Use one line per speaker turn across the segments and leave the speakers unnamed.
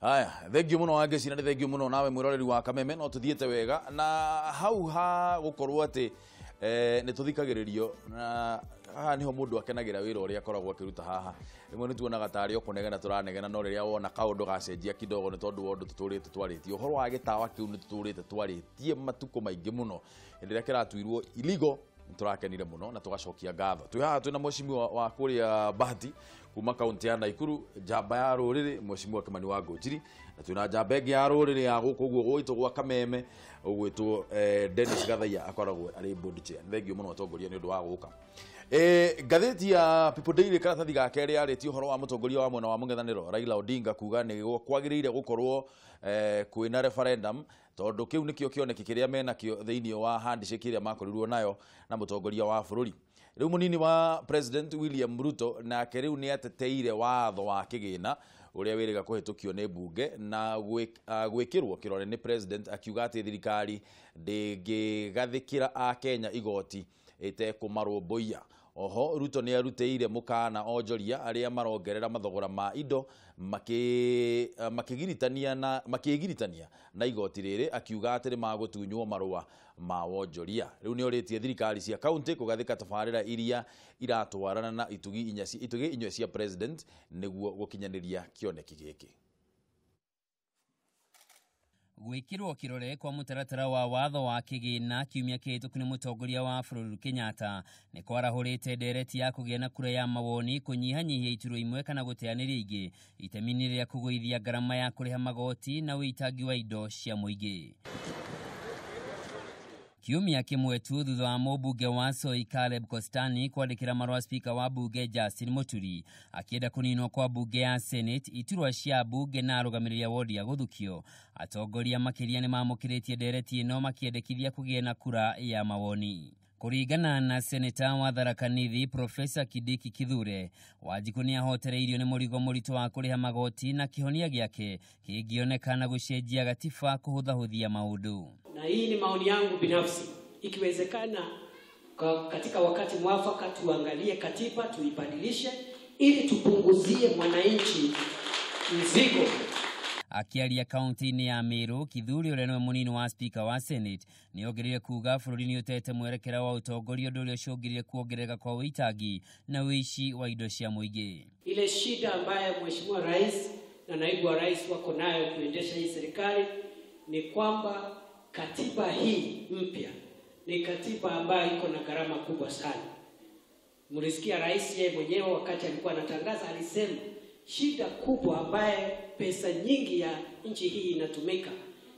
Haya, thengiũ mũno Wangeci, na nĩ thengiũ mũno nawe mwĩroreri wa Kameme. No tũthiĩte wega na hau ha gũkorwo atĩ nĩ tũthikagĩrĩrio, na haha niho mũndũ akenagĩra wĩra ũrĩa akoragwo akĩruta haha. Rĩmwe nĩ tuonaga tarĩ o kũnegena tũranegena, no rĩrĩa wona kaũndũ gacenjia kidogo nĩ tondũ wa ũndũ tũtũrĩte twarĩtie. Ũhoro wa gĩtawa kĩu nĩ tũtũrĩte twarĩtie matukũ maingĩ mũno. Hĩndĩ ĩrĩa kĩratuirwo illegal nĩ tũrakenire mũno na tũgacokia ngatho. Twĩ haha twĩna mheshimiwa wa kũrĩa Bahati kuma kaunti ya Naikuru, njamba ya rũrĩrĩ, mheshimiwa Kimani wa Ngũnjiri, na twĩna njamba ĩngĩ ya rũrĩrĩ ya gũkũ ũguo gwitũ gwa Kameme, ũgwĩtwo Dennis Gathaia, akoragwo arĩ board chair. Nĩ thengiũ mũno atongoria nĩ ũndũ wa gũka. Ngathĩti ya People Daily karatathi ga kerĩ yarĩtie ũhoro wa mũtongoria wa mwena wa mũng'ethanĩro Raila Odinga kuga nĩ kwagĩrĩire gũkorwo kwĩna referendum, tondũ kĩu nĩkĩo kĩoneki kĩrĩa menakĩo thĩinĩ wa handshake ĩrĩa makorirwo nayo na mũtongoria wa bũrũri. Rĩu mũnini wa President William Ruto nake rĩu nĩ ateteire watho wa kĩgĩna ũrĩa wĩrĩga kũhĩtũkio nĩ mbunge na gwĩkĩrwo kĩrore nĩ president, akiuga atĩ thirikari ndĩngĩgathĩkĩra akenya igoti ĩtekũmarũmbũiya. Oho Ruto nĩ arutĩire mũkana onjoria arĩa marongerera mathogora ma indo makĩgiritania na igoti rĩrĩ, akiuga atĩ nĩ magũtunywo marũa ma wonjoria. Rĩu nĩ orĩtie thirikari cia kaunti kũgathĩka tabarĩra iria iratwarana na itugĩ inywe cia president nĩguo gũkinyanĩria kĩoneki gĩkĩ.
Gwĩkĩrwo kĩrore kwa mũtaratara wa watho wa kĩgĩna kiumia kĩhĩtũku nĩ mũtongoria wa bũrũri Kenyatta nĩ kwarahũrĩte ndereti ya kũgĩa na kura ya mawoni kũnyihanyihia iturwa imwe kana gũteanĩria ingĩ itemi-inĩ rĩa kũgũithia ngarama ya kũrĩha magoti na ũitangi wa indo cia mũingĩ. Kiumia kĩmwe tu thutha wa mũmbunge wa Soy Caleb Kostani kwandĩkĩra marũa spika wa bunge Justin Muturi akĩenda kũninwo kwa bunge ya Senate, iturwa cia bunge na arũgamĩrĩri a wodi ya gũthukio, atongoria makĩria nĩ mamũkĩrĩtie ndereti ĩno makĩendekithia kũgĩe na kura ya mawoni. Kũringana na seneta wa Tharaka Nithi Profesa Kindiki Kithure, Wanjikũ nĩ ahotereirio nĩ mũrigo mũritũ wa kũrĩha magoti na kĩhonia gĩake kĩngĩonekana gũcenjia gatiba kũhũthahũthia maũndũ.
Na hii ni maoni yangu binafsi, ikiwezekana katika wakati mwafaka tuangalie katiba tuibadilishe ili tupunguzie mwananchi mzigo.
Akiaria kaunti-inĩ ya Meru, Kithure ũrĩa nĩwe mũnini wa spika wa Senate nĩ ongereire kuga bũrũri nĩ ũtete mwerekera wa ũtongoria, ũndũ ũrĩa ũcũngĩrĩire kuongerereka kwa ũitangi na ũici wa indo cia mũingĩ.
Ile shida ambayo Mheshimiwa Rais na naibu wa rais wako nayo kuendesha hii serikali ni kwamba katiba hii mpya ni katiba ambayo iko na gharama kubwa sana. Mlisikia rais yeye mwenyewe wakati alikuwa anatangaza alisema shida kubwa ambaye pesa nyingi ya nchi hii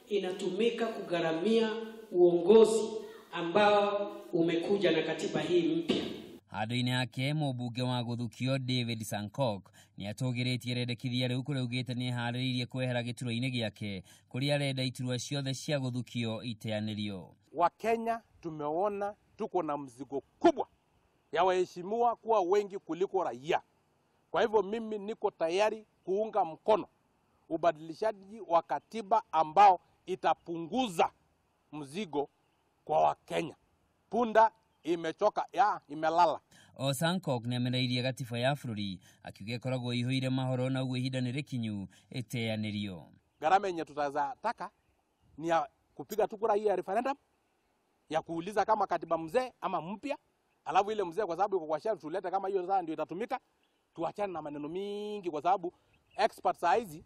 inatumika kugharamia uongozi ambao umekuja na katiba hii mpya.
Handũ-inĩ hake mũmbunge wa gũthukio David Sankok nĩ atũgĩrĩtie rendekithia rĩu kũrĩa augĩte nĩ eharĩrĩirie kwehera gĩturwa-inĩ gĩake kũrĩa arenda iturwa ciothe cia gũthukio iteanĩrio.
Wakenya tumeona tuko na mzigo kubwa ya waheshimiwa kuwa wengi kuliko raia. Kwa hivyo mimi niko tayari kuunga mkono ubadilishaji wa katiba ambao itapunguza mzigo kwa Wakenya. Punda imechoka, ya imelala.
O Sankok nĩ ameneirie gatiba ya bũrũri akiuga ĩkoragwo ĩihũire mahoro na ũguo ihinda nĩ rĩkinyu ĩteanĩrio.
Gharama yenye tutazataka ni ya kupiga tu kura hii ya referendum ya kuuliza kama katiba mzee ama mpya, alafu ile mzee kwa sababu iko kwa shelf tulete kama hiyo sasa ndio itatumika. Tuachane na maneno mingi kwa sababu experts saa hizi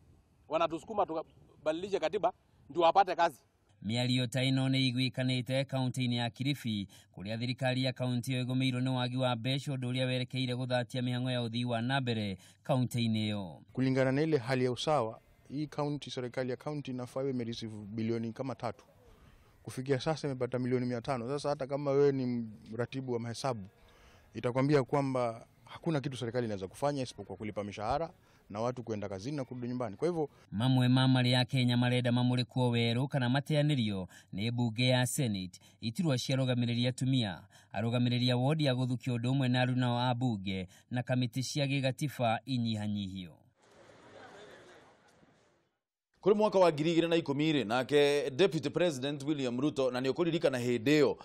wanatusukuma tubadilishe katiba ndio wapate kazi.
Mĩario ta ĩno nĩ iguĩkanĩte kaunti-inĩ ya Kilifi kũrĩa thirikari ya kaunti ĩyo ĩgũmĩirwo nĩ wagi wa mbeca, ũndũ ũrĩa werekeire gũthatia mĩhang'o ya ũthii wa na mbere kaunti-inĩ ĩyo.
Kulingana na ile hali ya usawa, hii kaunti, serikali ya kaunti inafaa iwe imereceive bilioni kama 3. Kufikia sasa imepata milioni 500. Sasa hata kama wewe ni mratibu wa mahesabu itakwambia kwamba hakuna kitu serikali inaweza kufanya isipokuwa kulipa mishahara na watu kwenda kazini na kurudi nyumbani. Kwa hivyo
mamwe ma marĩa Kenya marenda mamũrĩkwo werũ kana mateanĩrio nĩ mbunge ya Senate, iturwa cia arũgamĩrĩri atumia, arũgamĩrĩri a wodi ya gũthukio ũndũ ũmwe na arunao a mbunge na kamĩtĩ cia gĩgatiba inyihanyihio.
Kuri mwaka wa 2010 rĩ, nake Deputy President William Ruto, na nĩ ũkũririkana hĩndĩ ĩyo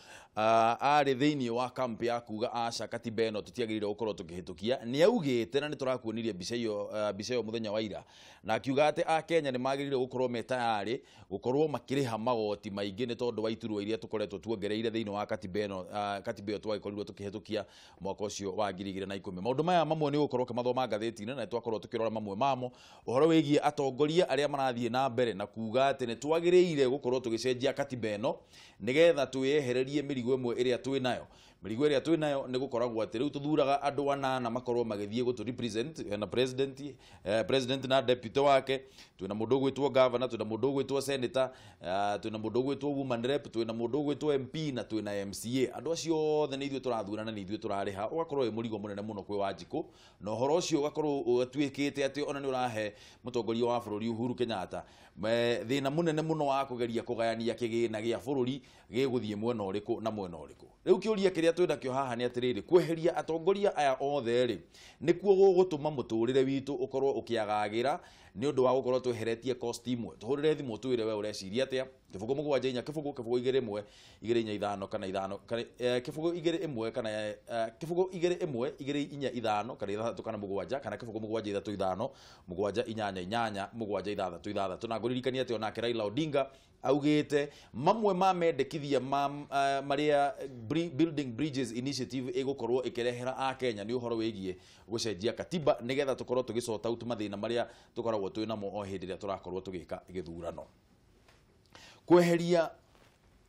arĩ thĩinĩ wa kamp ya kuga aca katiba ĩno tũtiagĩrĩire gũkorwo tũkĩhĩtũkia, nĩ augĩte, na nĩ tũrakuonirie mbica ĩyo mũthenya wa ira, na akiuga atĩ Akenya nĩ magĩrĩire gũkorwo me tayarĩ gũkorwo makĩrĩha magoti maingĩ nĩ tondũ wa iturwa iria tũkoretwo tuongereire thĩinĩ wa katiba ĩno, katiba ĩyo twagĩkorirwo tũkĩhĩtũkia mwaka ũcio wa 2010. Maũndũ maya mamwe nĩ ũgũkorwo ũkĩmathoma ngathĩti-inĩ, na nĩ twakorwo tũkĩrora mamwe mamo, ũhoro wĩgiĩ atongoria arĩa marathiĩ na mbere na kuga atĩ nĩ twagĩrĩire gũkorwo tũgĩcenjia katiba ĩno nĩgetha twĩyehererie mĩrigo ĩmwe ĩrĩa twĩ nayo. Mĩrigo ĩrĩa twĩ nayo nĩ gũkoragwo atĩ rĩu tũthuraga andũ anana makorwo magĩthiĩ gũtũ represent na president, president na deputy wake, twĩna mũndũ ũgwĩtwo governor, twĩna mũndũ ũgwĩtwo senator, twĩna mũndũ ũgwĩtwo woman rep, twĩna mũndũ ũgwĩtwo MP na twĩna MCA. Andũ acio othe nĩ ithuĩ tũrathurana, nĩ ithuĩ tũrarĩha, ũgakorwo wĩ mũrigo mũnene mũno kwĩ Wanjikũ, na ũhoro ũcio ũgakorwo ũtuĩkĩte atĩ ona nĩ ũrahe mũtongoria wa bũrũri Uhuru Kenyatta thĩna mũnene mũno wa kũgeria kũgayania kĩgĩna gĩa bũrũri gĩgũthiĩ mwena ũrĩkũ na mwena ũrĩkũ. Rĩu kĩũria kĩrĩa twĩnakĩo haha nĩ atĩrĩrĩ, kweheria atongoria aya othe rĩ, nĩkuo gũgũtũma mũtũrĩre witũ ũkorwo ũkĩagagĩra nĩ ũndũ wa gũkorwo tweheretie cost imwe? Tũhũrĩre thimũ twĩre we ũreciria atĩa, 0 7 4 0 0 2 1 2 4 5 kana 5 kana 0 2 1 kana 0 2 1 2 4 5 kana 6 kana 7 kana 0 7 3 5 7 8 8 7 6 6. Na ngũririkania atĩ onake Raila Odinga augĩte mamwe ma mendekithia ma marĩa Building Bridges Initiative ĩgũkorwo ĩkĩrehera Akenya nĩ ũhoro wĩgiĩ gũcenjia katiba nĩgetha tũkorwo tũgĩsort out mathĩna marĩa tũkoragwo twĩ namo o hĩndĩ ĩrĩa tũrakorwo tũgĩka gĩthurano. Kweheria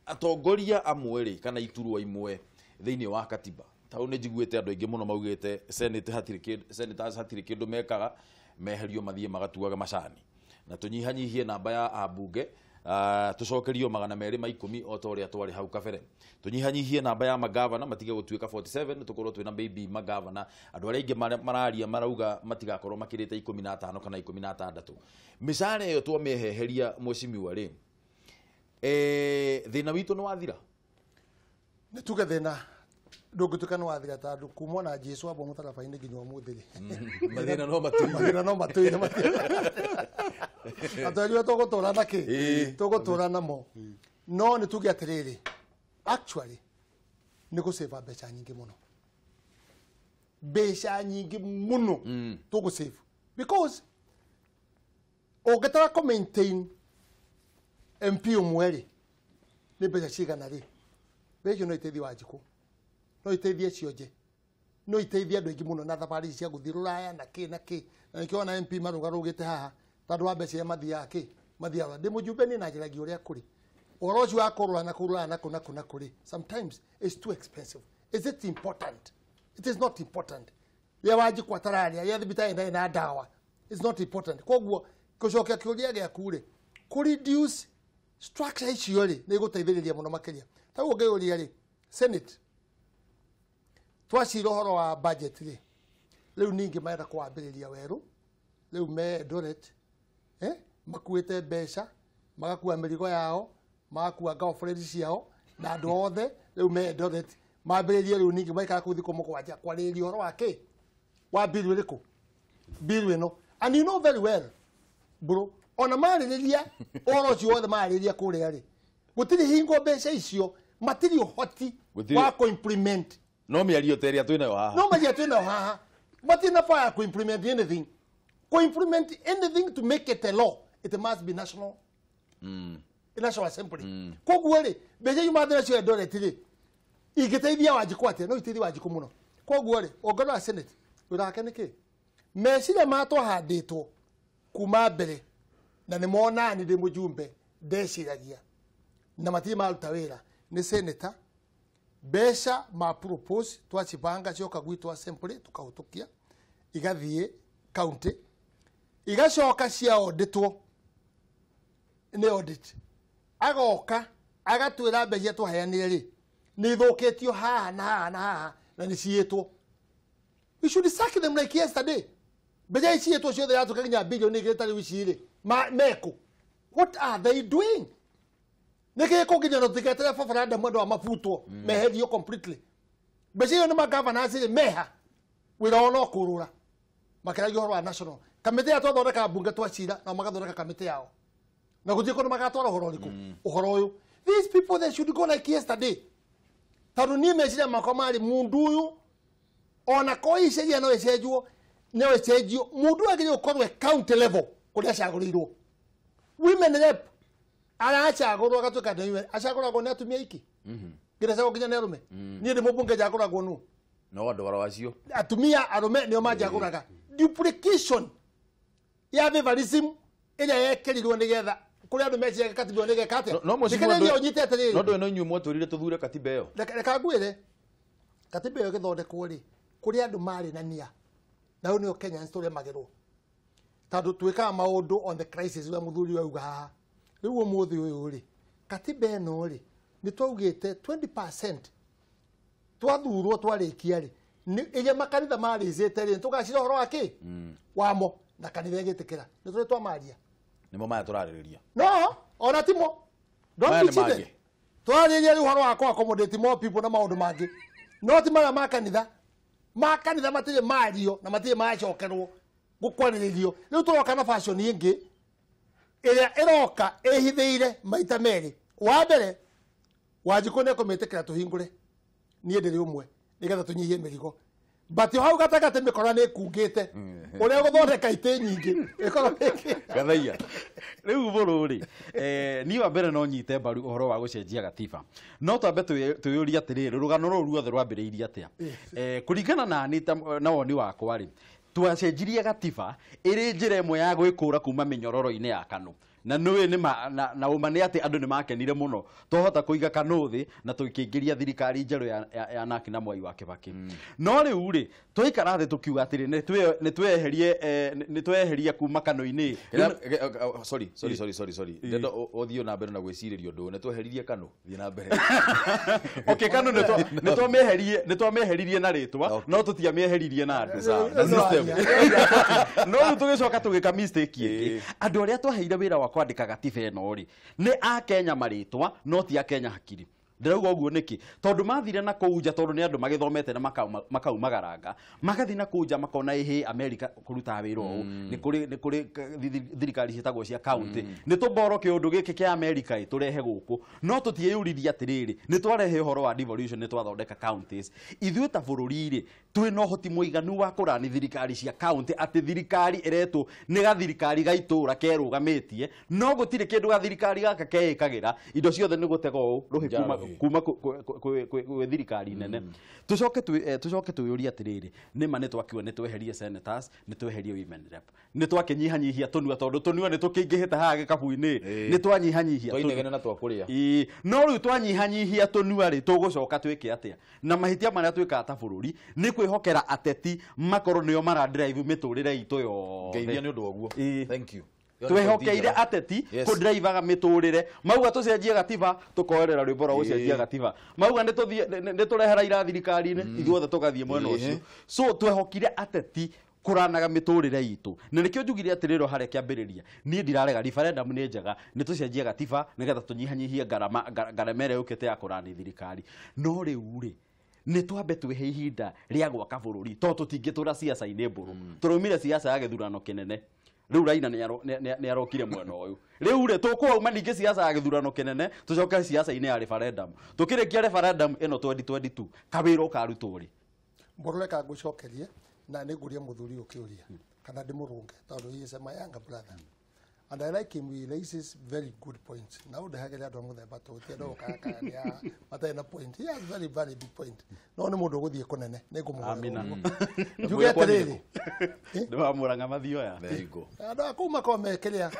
atongoria amwe rĩ, kana iturwa imwe thĩinĩ wa katiba, tau nĩ njiguĩte andũ aingĩ mũno maugĩte senate hatirĩ kĩndũ, senators hatirĩ kĩndũ mekaga, meherio mathiĩ magatuaga macani, na tũnyihanyihie namba ya ambunge, tũcokerio 210 o ta ũrĩa twarĩ hau kabere, tũnyihanyihie namba ya magavana matige gũtuĩka 47, tũkorwo twĩna maybe magavana andũ arĩa aingĩ mararia marauga matigakorwo makĩrĩte 15 kana 16. Mĩcara ĩyo twamĩeheria, mheshimiwa rĩ, thĩna witũ nĩ wathira?
Nĩ tuge thĩna ndũngĩtuĩka nĩ wathira, tondũ kuma na Jesu ambwo mũtharaba-inĩ nginya ũmũthĩ rĩ,
mathĩna no matũire,
mathĩna no matũire, atweriwe tũgũtũra na kĩ, tũgũtũra namo. No nĩ tuge atĩrĩrĩ, actually nĩ gũsave mbeca nyingĩ mũno, mbeca nyingĩ mũno tũgũsave, because ũngĩtara kũ maintain MP ũmwe rĩ, nĩ mbeca cigana rĩ, mbeca icio no iteithie Wanjikũ, no iteithie Cionje, no iteithie andũ aingĩ mũno na thabarĩ cia gũthiĩ rũraya na kĩ na kĩ. Na nĩkĩo ona MP marũgarũgĩte haha tondũ wa mbeca iria mathiaga kĩ, mathiaga. Ndĩ mũjumbe niĩ na njaragia ũrĩa kũrĩ ũhoro ũcio wa kũrũra na kũrũra na kũ na kũ na kũrĩ, sometimes it's too expensive. Is it important? It is not important. Rĩrĩa Wanjikũ atararĩa, rĩrĩa thibitarĩ ndarĩ na ndawa, it's not important. Koguo gũcokia kĩũria gĩaku rĩ, kũ reduce structure icio rĩ, nĩ igũteithĩrĩria mũno makĩria. Ta ũguo ngĩũria rĩ, Senate twacira ũhoro wa budget rĩ, rĩu ningĩ marenda kũwambĩrĩria werũ, rĩu me Eldoret, makuĩte mbeca, magakua mĩrigo yao, magakua girlfriend ciao na andũ othe, rĩu me Eldoret mambĩrĩrie rĩu ningĩ maikara kũu thikũ 7 kwarĩrĩria ũhoro wa kĩ, wa bill ĩrĩkũ, bill ĩno. And you know very well bro, ona marĩrĩria ũhoro ũcio wothe marĩrĩria kũrĩa rĩ, gũtirĩ hingo mbeca icio matirĩ ũhoti wa kũ-implement.
No mĩario ta ĩrĩa twĩ nayo haha,
no mĩario twĩ nayo haha, matirĩ na power ya kũ-implement anything. Kũ-implement anything to make it a law, it must be national, national assembly. Koguo rĩ, mbeca icio mathĩna cio Eldoret rĩ, ingĩteithia Wanjikũ atĩa? No iteithie Wanjikũ mũno. Koguo rĩ, ũngĩrora Senate wĩra wake nĩ kĩ? Meciria ma twahandĩtwo kuma mbere, na nĩ mona nĩ ndĩ mũjumbe ndeciragia na matirĩ maruta wĩra, nĩ senator mbeca ma propose twacibanga cioka gwitũ assembly tũkahũtũkia igathiĩ county, igacoka cia auditwo nĩ audit, agoka agatwĩra mbeca iria twaheanire rĩ nĩ ithũkĩtio haha na haha na haha na nĩ ciĩtwo. We should sack them like yesterday. Mbeca ici ciĩtwo ciothe yatuĩka nginya bilioni igĩrĩ tarĩu ici rĩ, mekũ? What are they doing? Nĩkĩ kũnginya na tũtiketere referendum andũ a mabutwo meherio completely? Mbeca iyo nĩ magavana rĩ meha, wĩra wao no kũrũra makĩragia ũhoro wa national kamĩtĩ ya twathondeka mbunge twacira, nao magathondeka kamĩtĩ yao. Na gũtirĩ kũndũ magatwara ũhoro ũrĩkũ? Ũhoro ũyũ. These people, they should go like yesterday. Tondũ niĩ meciria makwa marĩ mũndũ ũyũ ona ko iceria no icenjio, no icenjio, mũndũ agĩrĩirwo gũkorwo e county level kũrĩa acagũrĩirwo. Women rep aracagũrwo agatuĩka nĩ women, acagũragwo nĩ atumia aingĩ. Nginya nginya nĩ arũme. Niĩ ndĩ mũmbunge njagũragwo nũ?
No andũ aro acio.
Atumia arũme nĩo manjagũraga. Duplication ya favorism ĩrĩa yekĩrirwo nĩgetha kũrĩa andũ meciaga katiba ĩyo nĩgeka atĩa?
No mheshimiwa,
Rekereria ũnyite atĩrĩrĩ.
No ndũĩ no inyuĩ mwatwĩrire tũthure katiba ĩyo.
Reka ngwĩre, katiba ĩyo ĩgĩthondekwo rĩ, kũrĩ andũ marĩ na nia, na rĩu nĩo Kenyans tũremagĩrwo, tondũ twĩkaga maũndũ on the crisis ũrĩa mũthuri auga haha. Rĩu ũmũthĩ ũyũ rĩ, katiba ĩno rĩ, nĩ twaugĩte 20% twathurwo twarĩkia rĩ, ĩrĩa makanitha marĩcĩte rĩ, tũgacira ũhoro wa kĩ wamo, na kanitha ĩgĩtĩkĩra. Nĩ tũrĩ twamaria.
Nĩmo maya tũrarĩrĩria.
No, ona timo. Don't be cheated. Twarĩrĩria rĩu ũhoro wa kũ accommodate more people na maũndũ mangĩ. No ti marĩa ma kanitha. Ma kanitha matirĩ mario na matirĩ macokerwo gũkwarĩrĩrio. Rĩu tũroka na fashion ĩngĩ ĩrĩa ĩroka ĩhithĩire maita merĩ. Wa mbere, Wanjikũ nĩ ekũmĩtĩkĩra tũhingũre. Niĩ ndĩrĩ ũmwe nĩgetha tũnyihie mĩrigo. But hau gatagatĩ mĩkora nĩ ĩkungĩte. Ũrĩa gũthondeka itĩ nyingĩ ĩkorwo ĩkĩ.
Gathaia.
Rĩu bũrũ rĩ, niĩ wa mbere no nyite mbaru ũhoro wa gũcenjia gatiba. No twambe twĩyũrie atĩrĩrĩ, rũgano rũrũ ruothe rwambĩrĩirie atĩa? Kũringana na niĩ na woni wakwa rĩ, twacenjirie gatiba ĩrĩ njĩra ĩmwe ya gwĩkũra kuma mĩnyororo-inĩ ya KANU. Na nĩũĩ nĩ na ũma nĩ atĩ andũ nĩ makenire mũno twahota kũiga KANU thĩ na tũkĩingĩria thirikari njerũ ya Naki na Mwai wa Kibaki. No rĩu rĩ, twaikara thĩ tũkiuga atĩrĩ, nĩ tweherie kuma KANU-inĩ.
Sorry, sorry, sorry, sorry, sorry. Ndenda ũthiĩ na mbere na gwĩcirĩria ũndũ ũyũ. Nĩ tweheririe KANU, thiĩ na mbere.
Okay, KANU nĩ twamĩeheririe na rĩtwa, no tũtiamĩeheririe na andũ.
Na system.
No rĩu tũgĩcoka tũgĩka mistake ĩngĩ. Andũ arĩa twaheire wĩra wa kwandĩka gatiba ĩno rĩ, nĩ a Kenya marĩtwa, no ti a Kenya hakiri. Ndĩrauga ũguo nĩkĩ? Tondũ mathire na kũu nja, tondũ nĩ andũ magĩthomete na makaumagaranga, magathiĩ na kũu nja makona ĩhĩ America kũrutaga wĩra ũũ, nĩ kũrĩ thirikari ciĩtagwo cia county, nĩ tũboro kĩũndũ gĩkĩ kĩa America ĩ tũrehe gũkũ. No tũtieyũririe atĩrĩrĩ, nĩ twarehe ũhoro wa devolution, nĩ twathondeka counties. Ithuĩ ta bũrũri rĩ, twĩna ũhoti mũiganu wa kũrani thirikari cia county, atĩ thirikari ĩretwo nĩ gathirikari ga itũũra kerũgamĩtie, no gũtirĩ kĩndũ gathirikari gaka keĩkagĩra, indo ciothe nĩ gũtega ũũ rũhĩ kuma kwĩ thirikari nene. Tũcoke twĩyũrie atĩrĩrĩ, nĩma nĩ twakiuga nĩ tweherie senators, nĩ tweherie women rep, nĩ twakĩnyihanyihia tũnua, tondũ tũnua nĩ tũkĩingĩhĩte haha gĩkabu-inĩ, nĩ twanyihanyihia
twainegene na twakũrĩa.
No rĩu twanyihanyihia tũnua rĩ, tũgũcoka twĩke atĩa? Na mahĩtia marĩa twĩkaga ta bũrũri nĩ kwĩhokera ateti makorwo nĩo maradrive mĩtũrĩre itũ yothe.
Ngeithia nĩ ũndũ wa guo. Thank you.
Twehokeire ateti kũndraivaga mĩtũrĩre, mauga tũcenjie gatiba tũkoerera rwĩmbo rwa gũcenjia gatiba, mauga nĩ tũrehera ira thirikari-inĩ, ithuothe tũgathiĩ mwena ũcio. So twehokire ateti kũranaga mĩtũrĩre itũ, na nĩkĩo njugire atĩrĩrĩ harĩa kĩambĩrĩria, niĩ ndirarega referendum nĩ njega, nĩ tũcenjie gatiba nĩgetha tũnyihanyihie ngarama ĩrĩa yũkĩte ya kũrani thirikari. No rĩu rĩ, nĩ twambe twĩhe ihinda rĩa gwaka bũrũri, tondũ tũtingĩtũra ciaca-inĩ mbũrũ. Tũraumire ciaca ya gĩthurano kĩnene, rĩu Raila nĩ arokire mwena ũyũ. Rĩu rĩ, tũkwauma ningĩ ciaca ya gĩthurano kĩnene, tũcoke ciaca-inĩ ya referendum. Tũkĩrĩkia referendum ĩno 2022, kawĩra ũkarutwo rĩ?
Mbũrũ reka ngũcokerie na nĩ ngũrie mũthuri ũyũ kĩũria kana ndĩmũrũnge, tondũ he is my younger brother and I like him, he raises very good points. Na ũndehagĩre andũ a mũthemba ta ũyũ, ti andũ gũkarakara nĩ a matarĩ na point. He has very very big point. No nĩ mũndũ ũgũthiĩ kũnene, nĩ ngũmũhoera ũguo. Njuge atĩrĩrĩ,
Ndĩwamũranga mathioya.
There you go.
Andũ a kũu makoragwo me kĩrĩa,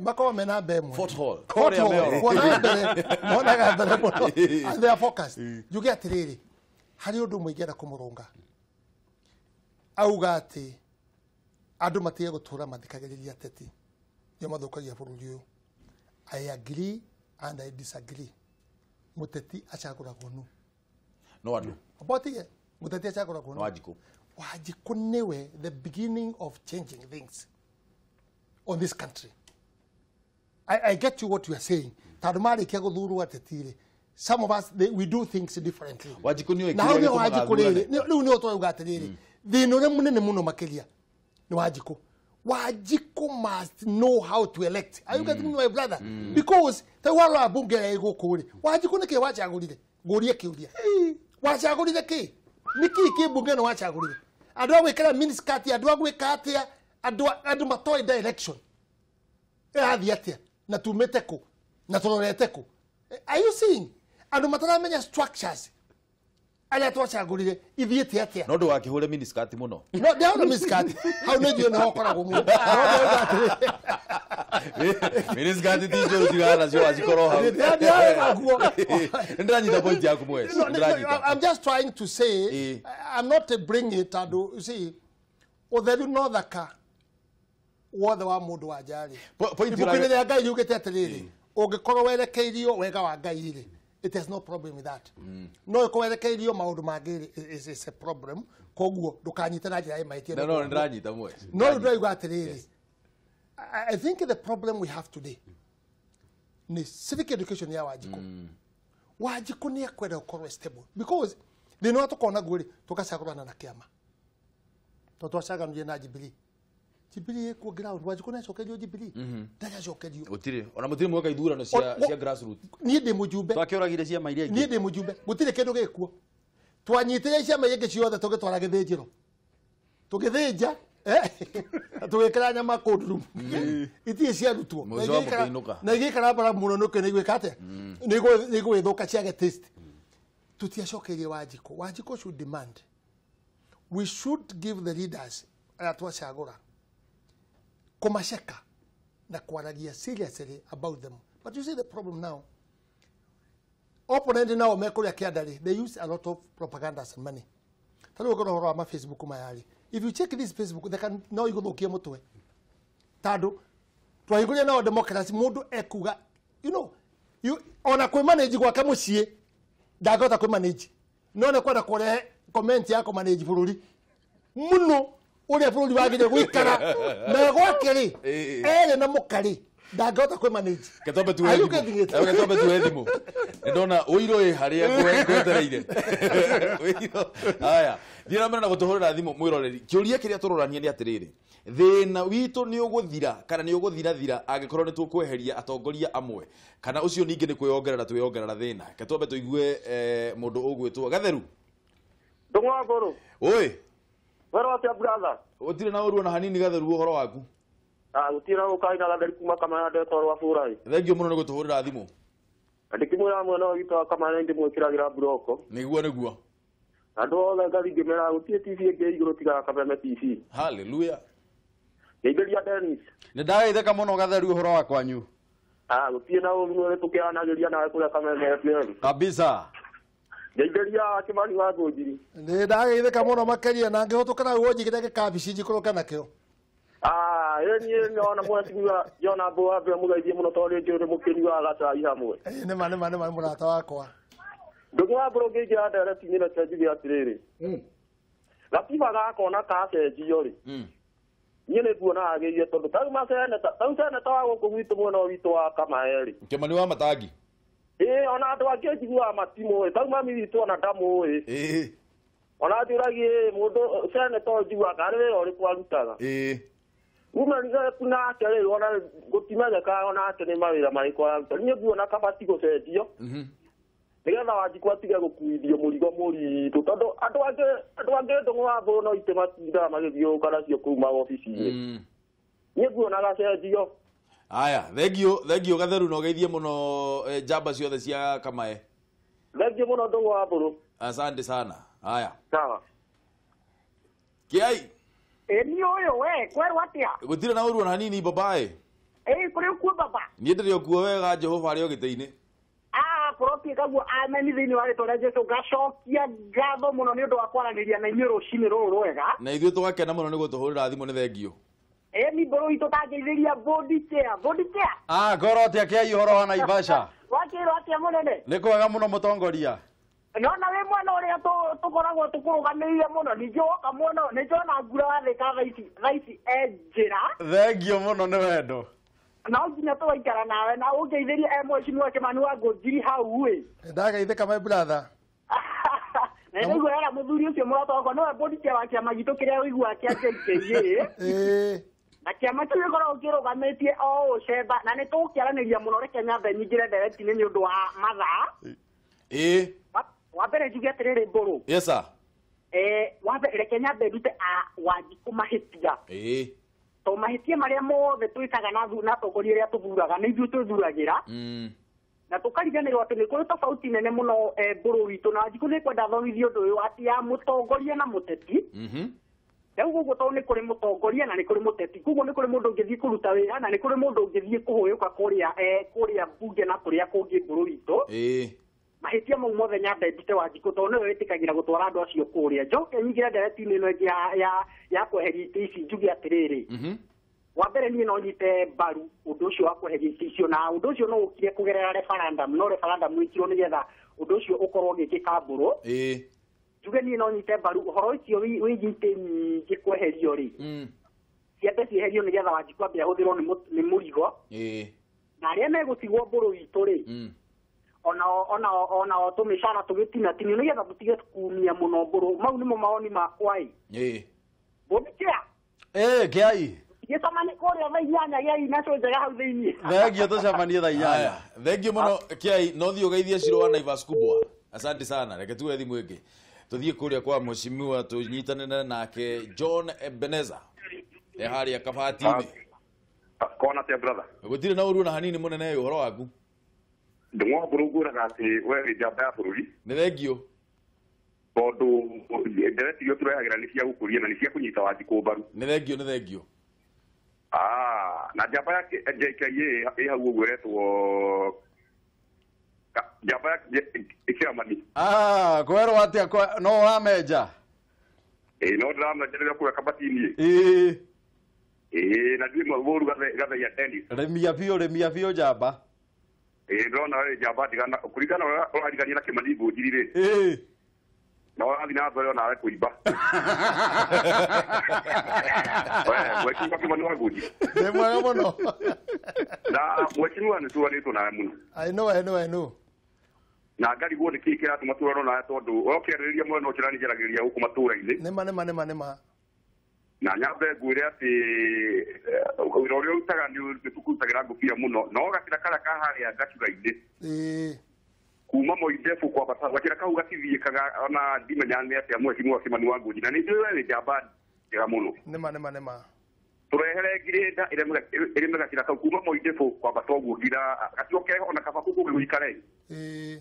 makoragwo me namba ĩmwe.
Fort Hall.
Fort Hall. Kuona mbere, monaga mbere mũno. And they are focused. Njuge atĩrĩrĩ, harĩ ũndũ ũmwe ingĩenda kũmũrũnga. Auga atĩ andũ matige gũtũra mathikagĩrĩria ateti, nĩo mathũkagia bũrũri ũyũ. I agree and I disagree. Mũteti acagũragwo nũ?
No andũ.
Amba ũtige, mũteti acagũragwo nũ?
Wanjikũ.
Wanjikũ nĩwe the beginning of changing things on this country. I get you what you are saying. Tondũ marĩkia gũthurwo ateti rĩ, some of us, we do things differently.
Wanjikũ nĩoĩ
Na hau
kĩrĩa
nĩho
gĩtũmaga
Wanjikũ rĩrĩ,
athurane.
rĩu nĩho tũrauga atĩrĩrĩ, thĩna ũrĩa mũnene mũno makĩria nĩ Wanjikũ. Wanjikũ must know how to elect. Are you getting me, my brother? Because ta warora bunge ya gũkũ rĩ, Wanjikũ nĩkĩ wacagũrire? Ngũrie kĩũria. Wacagũrire kĩ? Nĩkĩ kĩ bunge ĩno wacagũrire? Andũ a gwĩkĩra miniskirt, andũ a gwĩka atĩa, andũ matoĩ direction. Ĩrathiĩ atĩa? Na tumĩte kũ? Na tũrorete kũ? Are you seeing? Andũ mataramenya structures arĩa twacagũrire ithiĩte atĩa?
No ndũgakĩhũre miniskirt mũno.
No ndĩahũra miniskirt. Hau nĩ njũĩ nĩho ũkoragwo mũno. No
Miniskirt ti njũru tigana nacio wacikorwo hau.
Ndĩahũra nguo.
Nĩndĩranyita point yaku mweci.
No, no,
Nĩndĩranyita.
I'm just trying to say, I'm not bringing it andũ, you see, ũtheru no thaka wothe wa mũndũ wa nja rĩ.
Point
Ibuku-inĩ rĩa Ngai riugĩte atĩrĩrĩ, ũngĩkorwo werekeirio wega wa Ngai rĩ, it has no problem with that. No ĩkorwo werekeirio maũndũ mangĩ rĩ, is a problem. Koguo ndũkanyite na njĩra ĩ mahĩtia.
No, no, nĩndĩranyita mweci.
No rĩu ndĩrauga atĩrĩrĩ, I think the problem we have today ni civic education ya Wanjikũ. Wanjikũ nĩ ekwenda gũkorwo stable because thĩna ũrĩa tũkoragwo naguo rĩ, tũgacagũrana na kĩama. Tondũ twacaganire na Jubilee. Jubilee ĩkuo ground, Wanjikũ nĩ acokerio Jubilee. Ndarĩ acokerio.
Gũtirĩ. Ona mũtirĩ mweka ithurano cia grassroots.
Niĩ ndĩ mũjumbe.
Twakĩũragire ciama iria ingĩ.
Niĩ ndĩ mũjumbe. Gũtirĩ kĩndũ gĩkuo. Twanyitire ciama iria ingĩ ciothe tũgĩtwara gĩthĩnjĩro. Tũgĩthĩnja, tũgĩkĩra nyama cold room. Itirĩ ciarutwo.
Mũico wa mũkĩinũka.
Na igĩikara bara mũno nĩkĩ nĩ igwĩka atĩa? Nĩ igũgĩthũka ciage taste. Tũtiacokeirie Wanjikũ. Wanjikũ should demand. We should give the leaders arĩa twacagũra kũmaceka na kwaragia seriously about them. But you see the problem now. Opponent nao mekũrĩa kĩanda rĩ, they use a lot of propaganda and money. Ta rĩu ũngĩrora ũhoro wa ma Facebook maya rĩ, if you check this Facebook, they can no igũthũkie mũtwe. Tondũ twahingũria nao democracy, mũndũ ekuga, you know, you, ona kwĩ manage gwake mũciĩ ndangĩhota kwĩ manage. No nĩ kwenda kũrehe comment ya kũmanage bũrũri mũno ũrĩa bũrũri wagĩrĩire gũikara na gwake rĩ, erĩ na mũka rĩ, ndangĩhota kwĩ manage.
Ketombe tuwe
Are you
thimũ.
getting it?
Ketombe tuwe thimũ. Nĩndona ũirũ ĩ harĩa ngwetereire. Ũirũ. Haya, thiĩ na mbere na gũtũhũrĩra thimũ mwĩroreri. Kĩũria kĩrĩa tũrorania nĩ atĩrĩrĩ, thĩna witũ nĩ ũgũthira kana nĩ ũgũthirathira angĩkorwo nĩ tũkweheria atongoria amwe, kana ũcio ningĩ nĩ kwĩyongerera twĩyongerera thĩna. Ketombe tũigue mũndũ ũgwĩtwo Gatheru.
Ndũng'wa ngũrũ.
Oi.
Wero atĩa brother?
Gũtirĩ na ũru ona hanini Gatheru ũhoro waku.
Gũtirĩ na ũkaina Gatheru kuma Kamaya ndetwo rwa Bũrai.
Thengiũ mũno nĩ gũtũhũrĩra thimũ.
Na ndĩkĩmwĩra mwena ũyũ witũ wa Kamaya nĩndĩmwĩkĩragĩra mburoko.
Nĩguo nĩguo.
Andũ othe ngathi ngĩmeraga gũtirĩ TV ĩngĩ igũrũ tiga Kameme TV.
Hallelujah.
Ngeithĩria Dennis.
Nĩ ndageithĩka mũno Gatheru ũhoro wa kwanyu.
Gũtirĩ na ũru nĩ tũkĩaranagĩria nawe kũrĩa Kameme FM.
Kabisa.
Ngeithĩria Kĩmani wa Ngũnjiri.
Nĩ ndageithĩka mũno makĩria na ngĩhũtũka na ũnjigĩre gĩkabici njikũrũke nakĩo.
Ĩ niĩ nyona mheshimiwa Jona Mbũambe mũgeithie mũno tondũ nĩ njũĩ nĩ mũkĩnyuaga gacai hamwe.
Nĩma nĩma nĩma mũrata wakwa.
Ndũng'wa wa Mbũrũ ngĩingĩra ndereti-inĩ reke njuge atĩrĩrĩ. Gatiba gaka ona kacenjio rĩ, niĩ nĩ nguona yagĩrĩire tondũ ta rĩu maseneta, ta rĩu seneta wa gũkũ gwitũ mwena witũ wa Kamae rĩ.
Kĩmani wa Matangi.
Ĩĩ, ona andũ angĩ njiguaga matimũĩ. Ta rĩu mami witũ ona ndamũĩ. Ona njũragia mũndũ seneta ũyũ njiguaga karĩ wĩra ũrĩkũ arutaga. Women rep nake rĩ, ona gũtimenyekaga onake nĩ mawĩra marĩkũ araruta. Niĩ nguona kabati gũcenjio. Nĩgetha Wanjikũ atige gũkuithio mũrigo mũritũ tondũ andũ angĩ Ndũng'ũ wa Mbũrũ no itĩ matindaga magĩthiũrũrũka nacio kũu mawobici-inĩ. Niĩ nguona gacenjio.
Aya, thengiũ, thengiũ Gatheru na ũgeithie mũno njamba ciothe cia Kamae.
Thengiũ mũno Ndũng'ũ wa Mbũrũ.
Asante sana. Aya.
Sawa.
Kiai.
Ĩ niĩ ũyũ we, kwerwo atĩa?
Gũtirĩ na ũru ona hanini babae.
Ĩ kũrĩ kuo baba.
Niĩ ndĩrĩ o kuo wega Jehova arĩ o gĩtĩ-inĩ.
Kũrotuĩka guo ameni thĩinĩ wa rĩtwa rĩa Jesũ. Ngacokia ngatho mũno nĩ ũndũ wa kwaranĩria na inyuĩ rũcinĩ rũrũ rwega.
Na ithuĩ tũgakena mũno nĩ gũtũhũrĩra thimũ, nĩ thengiũ.
Ĩ ni mbũrũ itũ tangeithĩria bodi chair, bodi chair.
Ngoro atĩa Kĩai ũhoro wa Naivasha?
Wakĩrwo atĩa mũnene?
Nĩ kwega mũno mũtongoria.
Nona wĩ mwena ũrĩa tũkoragwo tũkũrũgamĩrĩire mũno, ningĩ woka mwena ũyũ, nĩ ndĩrona ngura wathĩka thaa ici e njĩra.
Thengiũ mũno nĩ wendo.
No nginya tũgaikara nawe na ũngeithĩrie e mheshimiwa Kĩmani wa Ngũnjiri hau ĩ.
Ndageithĩka my brother.
Na nĩguo yara mũthuri ũcio mũrata wakwa nĩwe bodi chair wa kĩama gitũ kĩrĩa ũiguaga kĩa JKA. Na kĩama kĩu gĩkoragwo kĩrũgamĩtie o ũcemba na nĩ tũgũkĩaranĩria mũno reke nyambe nyingĩre ndereti-inĩ nĩ ũndũ wa mathaa.
Ĩĩ.
Wa mbere njuge atĩrĩrĩ Mbũrũ.
Yes sir.
Wa mbere reke nyambe ndute a Wanjikũ mahĩtia.
Ĩĩ.
To mahĩtia marĩa mothe twĩkaga na atongoria arĩa tũthuraga nĩ ithuĩ twĩthuragĩra. Na tũkariganĩrwo atĩ nĩ kũrĩ tofauti nene mũno Mbũrũ witũ na Wanjikũ nĩ kwenda thomithie ũndũ ũyũ atĩ ya mũtongoria na mũteti. Rĩu koguo tondũ nĩ kũrĩ mũtongoria na nĩ kũrĩ mũteti, koguo nĩ kũrĩ mũndũ ũngĩthiĩ kũruta wĩra na nĩ kũrĩ mũndũ ũngĩthiĩ kũhũyũka kũrĩa kũrĩa mbunge na kũrĩa kũngĩ Mbũrũ witũ. Mahĩtia mau mothe nyambe ndute Wanjikũ tondũ nĩwe wĩtĩkagĩra gũtwara andũ acio kũrĩa. Njoke nyingĩre ndereti-inĩ ĩno ĩngĩ ya kweheria itĩ ici njuge atĩrĩrĩ. Wa mbere niĩ no nyite mbaru ũndũ ũcio wa kweheria itĩ icio na ũndũ ũcio no ũkire kũgerera referendum, no referendum ĩkirwo nĩgetha ũndũ ũcio ũkorwo ũgĩkĩka Mbũrũ. Njuge niĩ no nyite mbaru ũhoro ũcio wĩgiĩ itĩ nyingĩ kweherio rĩ, ciambe cieherio nĩgetha Wanjikũ ambe ahũthĩrwo nĩ mũrigo. Na arĩa megũtigwo Mbũrũ witũ rĩ, ona tũmĩcara tũgĩtinatinio nĩgetha tũtige kumia mũno Mbũrũ. Mau nĩmo mawoni makwa ĩ. Mbũrũ
Ĩĩ kĩai.
Gĩcemanie kũrĩa thaa inyanya gĩai na njega hau thĩiniĩ.
Thengio tũcemanie thaa inyanya.
Thengio mũno Kĩai, no thiĩ ũgeithie Shiro wa Naivas kubwa. Asante sana. Reke tuwe thimũ ĩngĩ. Tũthiĩ kũrĩa kwa mheshimiwa tũnyitanĩre nake John Ebeneza. E harĩa Kabati-inĩ.
Kona tia brother.
Gũtirĩ na ũru na hanini mũnene ũhoro waku.
Ndũng'wa Mbũrũ ngwĩraga atĩ we wĩ njamba ya bũrũri.
Nĩ thengio.
Tondũ ndereti iria tũrehagĩra nĩ cia gũkũria na nĩ cia kũnyita Wanjikũ mbaru.
Nĩ thengio, nĩ thengio.
Na njamba ya JKIA ĩ hau ũguo ĩretwo njamba ya Kĩamani.
Kwerwo atĩa no ũramenja?
Ĩĩ no ndĩramenja rĩrĩa kũrĩa Kabati-inĩ.
Ĩĩ.
Ĩĩ na ndiĩ mũru gatheia Dennis.
Rĩmia biũ, rĩmia biũ njamba.
Ĩĩ ndĩrona we njamba ndigana kũringana ũrĩa ũrarigania na Kĩmani Ngũnjiri rĩ.
Ĩĩ.
Na ũrathiĩ na mbere onawe kũimba. We mheshimiwa Kĩmani wa Ngũnjiri.
Nĩ mwega mũno.
Na mheshimiwa nĩ tũranĩtwo nawe mũno.
I know, I know, I know.
Na ngarigwo nĩ kĩĩ kĩratũma tũrano nawe tondũ ũrokĩarĩrĩria mwena ũcio nani njaragĩrĩria gũkũ matũũra-inĩ.
Nĩma nĩma nĩma nĩma.
Na nyambe ngwĩre atĩ wĩra ũrĩa ũrutaga nĩ tũkũrutagĩra ngũbia mũno no gakĩra karĩa ka harĩa Gacura-inĩ.
Ĩĩ.
Kuma Moindebu kwambata gakĩra kau gatithiĩkaga ona ndimenya nĩ atĩa mheshimiwa Kĩmani wa Ngũnji na nĩ njũĩ we wĩ njamba njega mũno.
Nĩma nĩma nĩma.
Tũrehere ngirĩnda ĩrĩme gakĩra kau kuma Moindebu kwambata ũguo nginya gacigo keho ona kaba kũu kũngĩ gũikare.
Ĩĩ.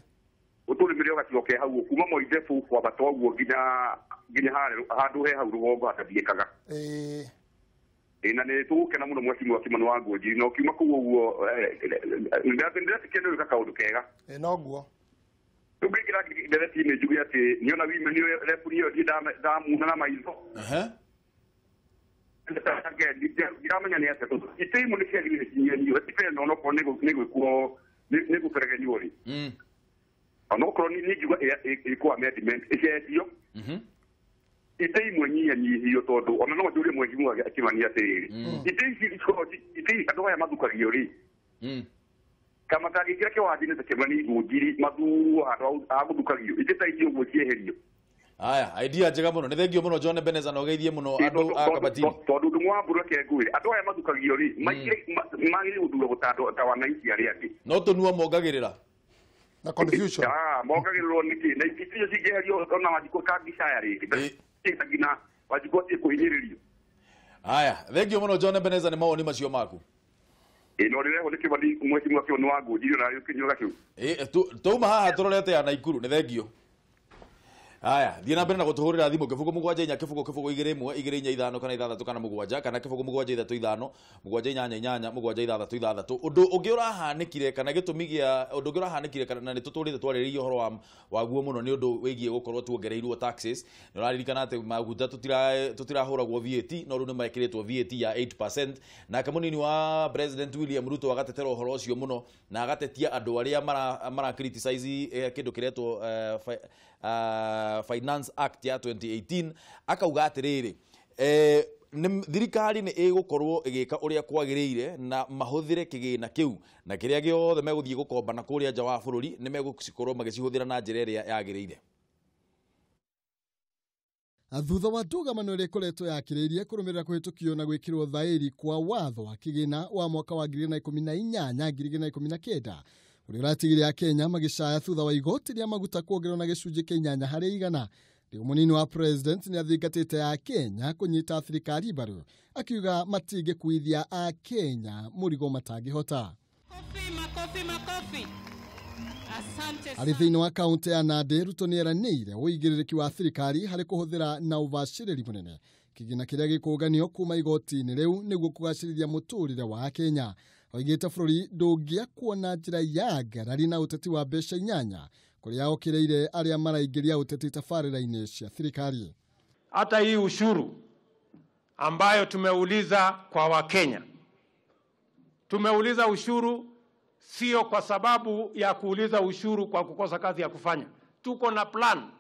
Ũtũrĩmĩre gacigo ke hau kuma Moindebu kwambata ũguo nginya handũ he hau rũgongo hatathiĩkaga.
Ĩĩ.
Ĩĩ na nĩ tũgũkena mũno mheshimiwa Kĩmani wa Ngũnji na ũkiuma kũu ũguo ndĩretĩkia nĩ wĩka kaũndũ kega.
Ĩĩ noguo.
Rĩu ngĩingĩra ndereti-inĩ njuge atĩ nĩona reburi ĩyo ndiĩ ndamuna na maitho. Ndiramenya nĩ atĩa tondũ itĩ imwe nĩ ciagĩrĩire cinyihanyiihio gatiba ĩno onokorwo nĩ gwĩkwo nĩ gũberegenywo rĩ. Onokorwo nĩ ingiuga ĩkwo amendment ĩcenjio. Itĩ imwe nyihanyihio tondũ ona no njũrie mheshimiwa Kĩmani atĩrĩrĩ itĩ ici ikorwo itĩ andũ aya mathukagio rĩ kama kangĩingĩra kĩwanja-inĩ ta Kĩmani Ngũnjiri mathurwo handũ ha gũthukagio itĩ ta icio ũguo cieherio.
Aya, idea njega mũno. Nĩ thengio mũno John Ebeneza na ũgeithie mũno andũ a Kabatini.
Tondũ ndũng'wa wa Mbũrũ reke ngwĩre andũ aya mathukagio rĩ magĩrĩire gũthurwo ta wananchi arĩa angĩ.
No tũnua mongagĩrĩra.
Na confusion.
Mongagĩrĩrwo nĩkĩ? Na itĩ icio cingĩeherio ona Wanjikũ kangĩcaya rĩngĩ. Nginya Wanjikũ atige kũhinyĩrĩrio.
Aya, thengio mũno John Ebeneza nĩ mawoni macio maku.
Ĩĩ no rĩrehwo nĩ Kĩmani mheshimiwa Kĩmani wa Ngũnjiri na ũkĩnyua gacu.
Ĩĩ twauma haha tũrorete ya Naikuru, nĩ thengio. Aya, thiĩ na mbere na gũtũhũrĩra thimũ 0 7 4 0 0 2 1 2 4 5 kana 6 kana 7 kana 0 7 3 5 7 8 8 7 6 6. Ũndũ ũngĩ ũrahanĩkire kana gĩtũmi gĩa ũndũ ũngĩ ũrahanĩkire kana na nĩ tũtũrĩte twarĩrĩirie ũhoro waguo mũno nĩ ũndũ wĩgiĩ gũkorwo tuongereirwo taxes. Nĩ ũraririkana atĩ maguta tũtirahũragwo VAT no rĩu nĩ mekĩrĩtwo VAT ya 8%. Nake mũnini wa President William Ruto agatetera ũhoro ũcio mũno na agatetia andũ arĩa mara criticize kĩndũ kĩretwo Finance Act ya 2018 akauga atĩrĩrĩ thirikari nĩ ĩgũkorwo ĩgĩka ũrĩa kwagĩrĩire na mahũthĩre kĩgĩna kĩu na kĩrĩa gĩothe megũthiĩ gũkomba na kũrĩa nja wa bũrũri nĩ megũcikorwo magĩcihũthĩra na njĩra ĩrĩa yagĩrĩire.
Thutha wa ndũgamano ĩrĩa ĩkoretwo yakĩrĩirie kũrũmĩrĩra kũhĩtũkio na gwĩkĩrwo thaĩri kwa watho wa kĩgĩna wa mwaka wa 2018 2019 ũrĩa ũratigire Akenya magĩcaya thutha wa igoti rĩa maguta kuongererwo na gĩcunjĩ kĩa 8 harĩ igana. Rĩu mũnini wa president nĩ athingatĩte Akenya kũnyita thirikari mbaru akiuga matingĩkuithia Akenya mũrigo matangĩhota.
Makofi, makofi. Asante
Arĩ thĩinĩ wa kaunti ya Nandi, Ruto nĩ eranĩire ũigĩrĩrĩki wa thirikari harĩ kũhũthĩra na ũbacĩrĩri mũnene kĩgĩna kĩrĩa gĩkũnganio kuma igoti-inĩ rĩu nĩguo kũgacĩrithia mũtũrĩre wa Akenya. Oigĩte bũrũri ndũngĩakwo na njĩra ya ngarari na ũteti wa mbeca inyanya kũrĩa okĩrĩire arĩa maraingĩria ũteti tabarĩra-inĩ cia thirikari.
Hata hii ushuru ambayo tumeuliza kwa Wakenya, tumeuliza ushuru sio kwa sababu ya kuuliza ushuru kwa kukosa kazi ya kufanya. Tuko na plan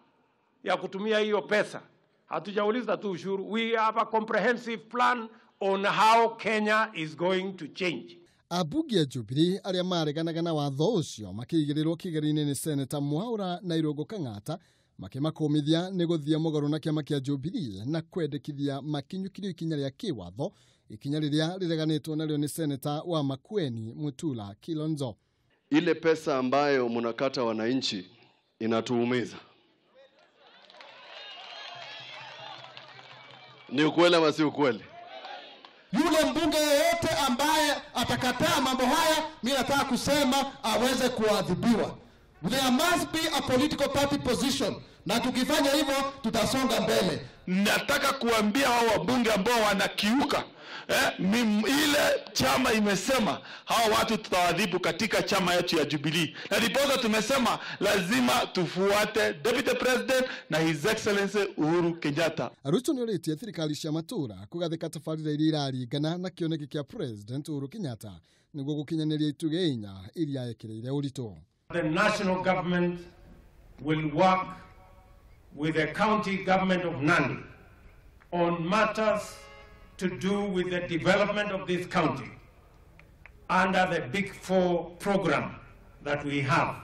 ya kutumia hiyo pesa. Hatujauliza tu ushuru. We have a comprehensive plan on how Kenya is going to change.
Ambunge a Jubilee arĩa mareganaga na watho ũcio makĩigĩrĩrwo kĩgeri-inĩ nĩ Seneta Mwaura na Irũngũ Kang'ata makĩmakũmithia nĩ gũthiĩ mũgarũ na kĩama kĩa Jubilee na kwendekithia makinyũkirio ikinya rĩa kĩwatho, ikinya rĩrĩa rĩreganĩtwo narĩo nĩ Seneta wa Makueni Mutula Kilonzo.
Ile pesa ambayo mnakata wananchi inatuumiza. Ni ukweli ama si ukweli?
Yule mbunge yeyote ambaye atakataa mambo haya, mimi nataka kusema aweze kuadhibiwa. There must be a political party position, na tukifanya hivyo tutasonga mbele.
Nataka kuambia hao wabunge ambao wanakiuka ile chama imesema hao watu tutawadhibu katika chama yetu ya Jubilee. Na ndiposa tumesema lazima tufuate Deputy President na His Excellency Uhuru Kenyatta.
Ruto nĩorĩtie thirikari cia matũra kũgathĩka tabarĩra iria iraringana na kĩoneki kĩa President Uhuru Kenyatta nĩguo gũkinyanĩria itugĩ inya iria ekĩrĩire ũritũ.
The national government will work with the county government of Nandi on matters to do with the development of this county under the Big Four program that we have.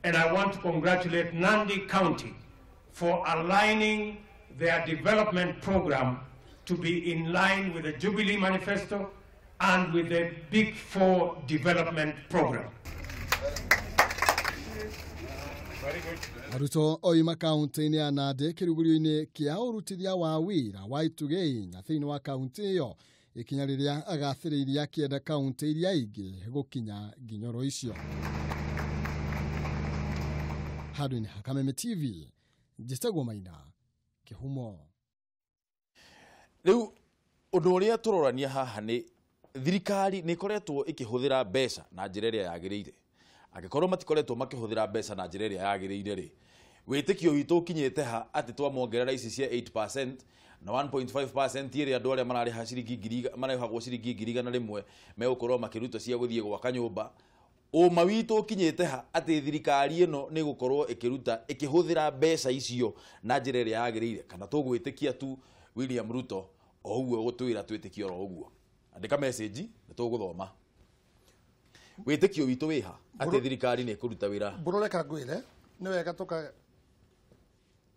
And I want to congratulate Nandi County for aligning their development program to be in line with the Jubilee Manifesto and with the Big Four development program.
Ruto oima kaunti-inĩ ya Nandi kĩrugũrio-inĩ kĩa ũrutithia wa wĩra wa itugĩ inya thĩinĩ wa kaunti ĩyo, ikinya rĩrĩa agathĩrĩirie akĩenda kaunti iria ingĩ gũkinya nginyoro icio. Handũ-inĩ ha Kameme TV, njĩtagwo Maina Kĩhumo.
Rĩu ũndũ ũrĩa tũrorania haha nĩ thirikari nĩ ĩkoretwo ĩkĩhũthĩra mbeca na njĩra ĩrĩa yagĩrĩire. Angĩkorwo matikoretwo makĩhũthĩra mbeca na njĩra ĩrĩa yagĩrĩire rĩ, wĩtĩkio witũ ũkinyĩte ha atĩ twamongerera ici cia 8% na 1.5% ĩrĩa andũ arĩa mararĩha ciringi ngiri marĩhagwo ciringi 100,000 megũkorwo makĩrutwo cia gũthiĩ gwaka nyũmba. Ũma witũ ũkinyĩte ha atĩ thirikari ĩno nĩ gũkorwo ĩkĩruta ĩkĩhũthĩra mbeca icio na njĩra ĩrĩa yagĩrĩire, kana tũgwĩtĩkia tu William Ruto o ũguo gũtwĩra twĩtĩkie oro ũguo? Andĩka message nĩ tũgũthoma. Wĩtĩkio witũ wĩha atĩ thirikari nĩ ĩkũruta wĩra.
Mbũrũreka ngwĩre nĩ wega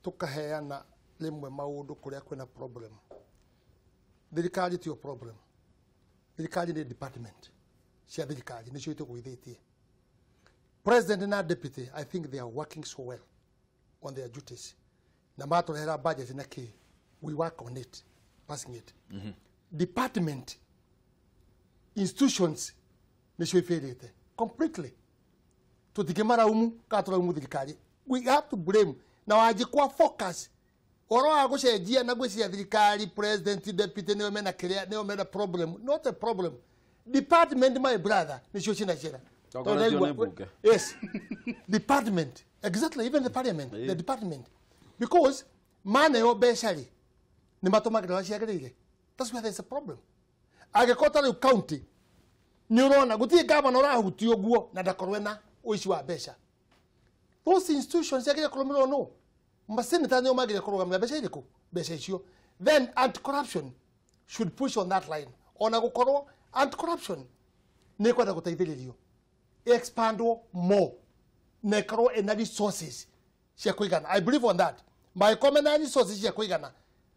tũkaheana rĩmwe maũndũ kũrĩa kwĩna problem. Thirikari tiyo problem. Thirikari nĩ department cia thirikari nĩcio itũgũithĩtie. President na deputy, I think they are working so well on their duties. Na matũrehera budget na kĩ, we work on it, passing it. Department, institutions nĩcio ifĩrĩte completely. Tũtingĩmaraumu kana tũraumu thirikari. We have to blame na wanjikwa focus ũhoro wa gũcenjia na gwĩciria thirikari president deputy nĩo mena kĩrĩa nĩo mena problem, not a problem. Department, my brother, nĩcio cina cira. Yes, department, exactly, even the parliament, the department, because maneo mbeca rĩ nĩ matũmagĩra ũrĩa ciagĩrĩire. That's where there's a problem. Angĩkorwo ta rĩu county nĩ ũrona gũtirĩ gavana ũrahutio ũguo na ndakorwo ena ũici wa mbeca. Those institutions ciagĩrĩire kũrũmĩrĩrwo nũ? Maseneta nĩo magĩrĩire kũrũgamĩrĩra mbeca irĩkũ? Mbeca icio. Then anti-corruption should push on that line. Ona gũkorwo anti-corruption nĩ ĩkwenda gũteithĩrĩrio expandwo more na ĩkorwo ĩna resources cia kũigana. I believe on that. Mangĩkorwo mena resources cia kũigana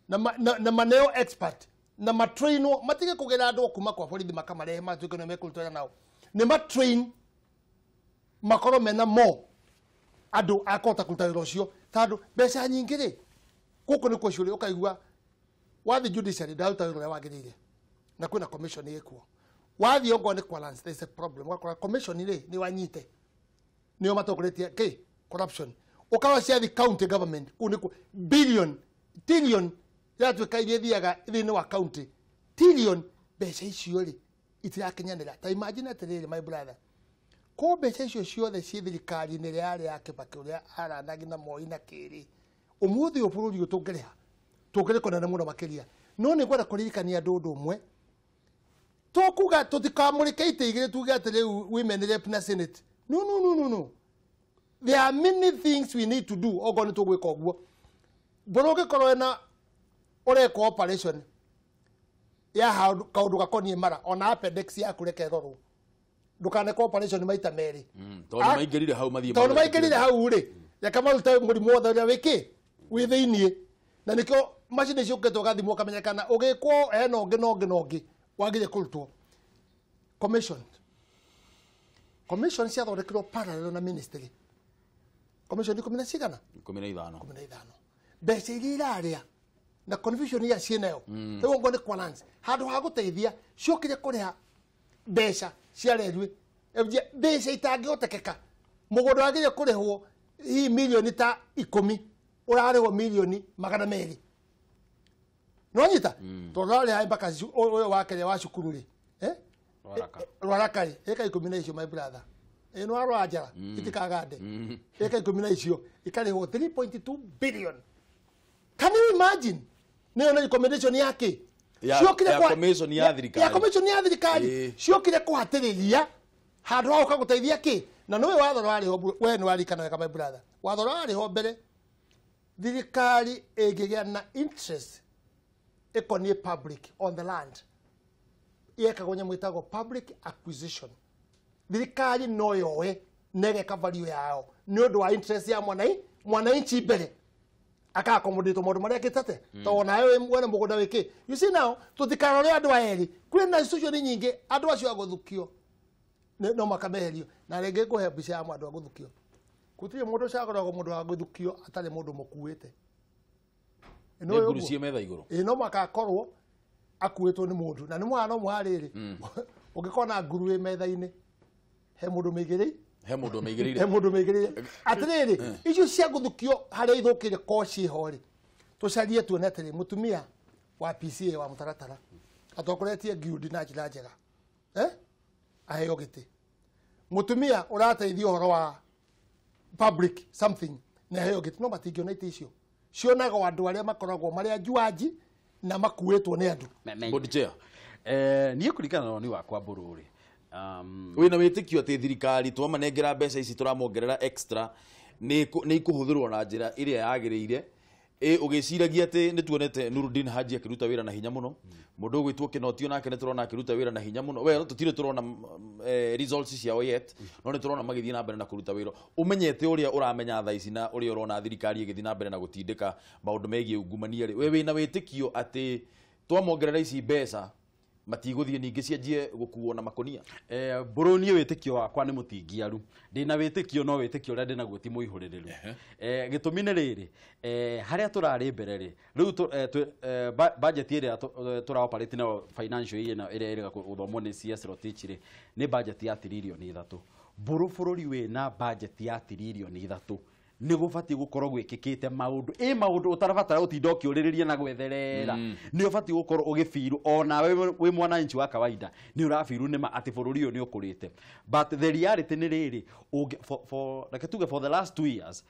na maneo expert na matrainwo, matige kũgĩra andũ kuma kwa borithi makamarehe matuĩke nĩo mekũruta wĩra nao. Nĩ matrain makorwo mena mo andũ a kũhota kũruta wĩra ũcio, tondũ mbeca nyingĩ rĩ gũkũ nĩ kuo ũkaigua wathiĩ judiciary ndaruta wĩra ũrĩa wagĩrĩire na kwĩna commission ĩkuo. Wathiĩ ongorwo nĩ kwa lands, there is a problem. Ũgakora commission rĩ nĩ wanyite nĩo matongoretie kĩ corruption. Ũkarora ciathi county government kũu nĩkuo billion trillion yatuĩka iria ithiaga thĩinĩ wa county trillion, mbeca icio rĩ itirakinyanĩra. Ta imagine atĩrĩrĩ my brother, ko mbeca icio ciothe ciĩ thirikari-inĩ ĩrĩa yarĩ ya Kibaki ũrĩa aranagi na Moi na kĩrĩ, ũmũthĩ ũyũ bũrũri ũyũ tũngĩrĩha tũngĩrĩ kũnene mũno makĩria. No nĩ ngwenda kũririkania andũ ũndũ ũmwe, tũkuga tũtikamũrĩke itĩ igĩrĩ tuge atĩ rĩu women rep na senate. No, no, no, no, no. There are many things we need to do okorwo nĩ tũgwĩka ũguo. Mbũrũ ũngĩkorwo ĩna ũrekwo operation ya kaũndũ gakoniĩ mara, ona appendix yaku reke ĩrorwo, ndũkanekwo operation maita merĩ.
Tondũ maingĩrire hau mathiĩ,
tondũ maingĩrire hau rĩ, reke marute mũrimũ wothe ũrĩa wĩkĩ wĩ thĩiniĩ. Na nĩkĩo macini ciũkĩte ũgathimwo ũkamenyekana ũgĩkwo hena ũngĩ na ũngĩ na ũngĩ wagĩrĩire kũrutwo. Commission ciathondekirwo parallel na ministry. Commission 10 na cigana?
15.
15. Mbeca iria irarĩa na confusion iria ciĩnayo rĩu ongorwo nĩ kwa lands, handũ ha gũteithia ciokire kũrĩha mbeca cia railway, mbeca itangĩhotekeka. Mũgũnda wagĩrĩire kũrĩhwo hihi milioni ta 10 ũrarĩhwo milioni 200. Nĩwanyita? Tondũ ũrarĩha mpaka ũyũ wa Kenya wa cukuru rĩ, Rwaraka rĩ, ĩka 10 na icio my brother, ĩno arora njara itikagande, ĩka 10 na icio ikarĩhwo 3.2 billion. Can you imagine? Nĩyo nĩ recommendation yake
ya commission ya thirikari,
ya commission ya thirikari ciokire kũhatĩrĩria handũ ha gũka gũteithia kĩ. Na nĩwe watho warĩ ho, we nĩ warikana wega my brother, watho warĩ ho mbere thirikari ĩngĩgĩa na interest ĩkoniĩ public on the land, yekagwo nyamũ ĩtagwo public acquisition. Thirikari no yoe na ĩgeka value yao nĩ ũndũ wa interest ya mwananchi mbere akaaccommodate maũndũ marĩa ekĩte tondũ nawe wena mũgũnda wĩkĩ. You see now tũtikarore andũ aya erĩ, kwĩna institution nyingĩ andũ acio agũthukio no makameherio. Na rĩngĩ ngũhe mbica ya andũ agũthukio, gũtirĩ mũndũ ũcagũragwo mũndũ wa gũthukio atarĩ mũndũ mũkuĩte.
Nĩ nguru ciĩ metha igũrũ.
Ĩ no makakorwo akuĩtwo nĩ mũndũ, na nĩ mũhano mwarĩrĩ ũngĩkona nguru ĩ metha-inĩ he mũndũ mĩigĩrĩire,
he mũndũ mĩigĩrĩire,
he mũndũ mĩigĩrĩire. Atĩrĩrĩ, icio cia gũthukio harĩa ithũkĩire ko ciĩho rĩ, tũcarie tuone atĩrĩ, mũtumia wa PCA wa mũtaratara atongoretie ngiundi na njĩra njega, aheo gĩtĩ. Mũtumia ũrateithia ũhoro wa public something na aheo gĩtĩ. No matingĩona itĩ icio, cionagwo andũ arĩa makoragwo marĩ anjuanji na makuĩtwo nĩ andũ.
Board chair,
niĩ kũringana na woni wakwa Mbũrũ rĩ,
wĩna wĩtĩkio atĩ thirikari twamanengera mbeca ici tũramongerera extra nĩ ikũhũthĩrwo na njĩra ĩrĩa yagĩrĩire? Ũgĩciragia atĩ nĩ tuonete Nurudin Haji akĩruta wĩra na hinya mũno, mũndũ ũgwĩtwo Kinoti nake nĩ tũrona akĩruta wĩra na hinya mũno. We tũtirĩ tũrona results ciao yet, no nĩ tũrona magĩthiĩ na mbere na kũruta wĩra. Ũmenyete ũrĩa ũramenya thaa ici na ũrĩa ũrona thirikari ĩgĩthiĩ na mbere na gũtindĩka maũndũ megiĩ ungumania rĩ, we wĩna wĩtĩkio atĩ twamongerera ici mbeca matigũthiĩ ningĩ cianjie gũkuo na makonia?
Mbũrũ niĩ wĩtĩkio wakwa nĩ mũtingiaru. Ndĩna wĩtĩkio no wĩtĩkio ũrĩa ndĩnaguo ti mũihũrĩrĩru. Gĩtũmi nĩ rĩrĩ, harĩa tũrarĩ mbere rĩ, rĩu budget ĩrĩa tũraoperate nayo financial year ĩno ĩrĩa ĩrĩga gũthomwo nĩ CS Rotich rĩ, nĩ budget ya tiririoni 3. Mbũrũ bũrũri wĩna budget ya tiririoni 3 nĩ gũbatiĩ gũkorwo gwĩkĩkĩte maũndũ maũndũ ũtarabatara gũtinda ũkĩũrĩrĩria na gwetherera. Nĩ ũbatiĩ gũkorwo ũgĩbiru onawe wĩ mwananchi wa kawaida nĩ ũrabiru nĩma atĩ bũrũri ũyũ nĩ ũkũrĩte. But the reality nĩ rĩrĩ, reke tuge for the last 2 years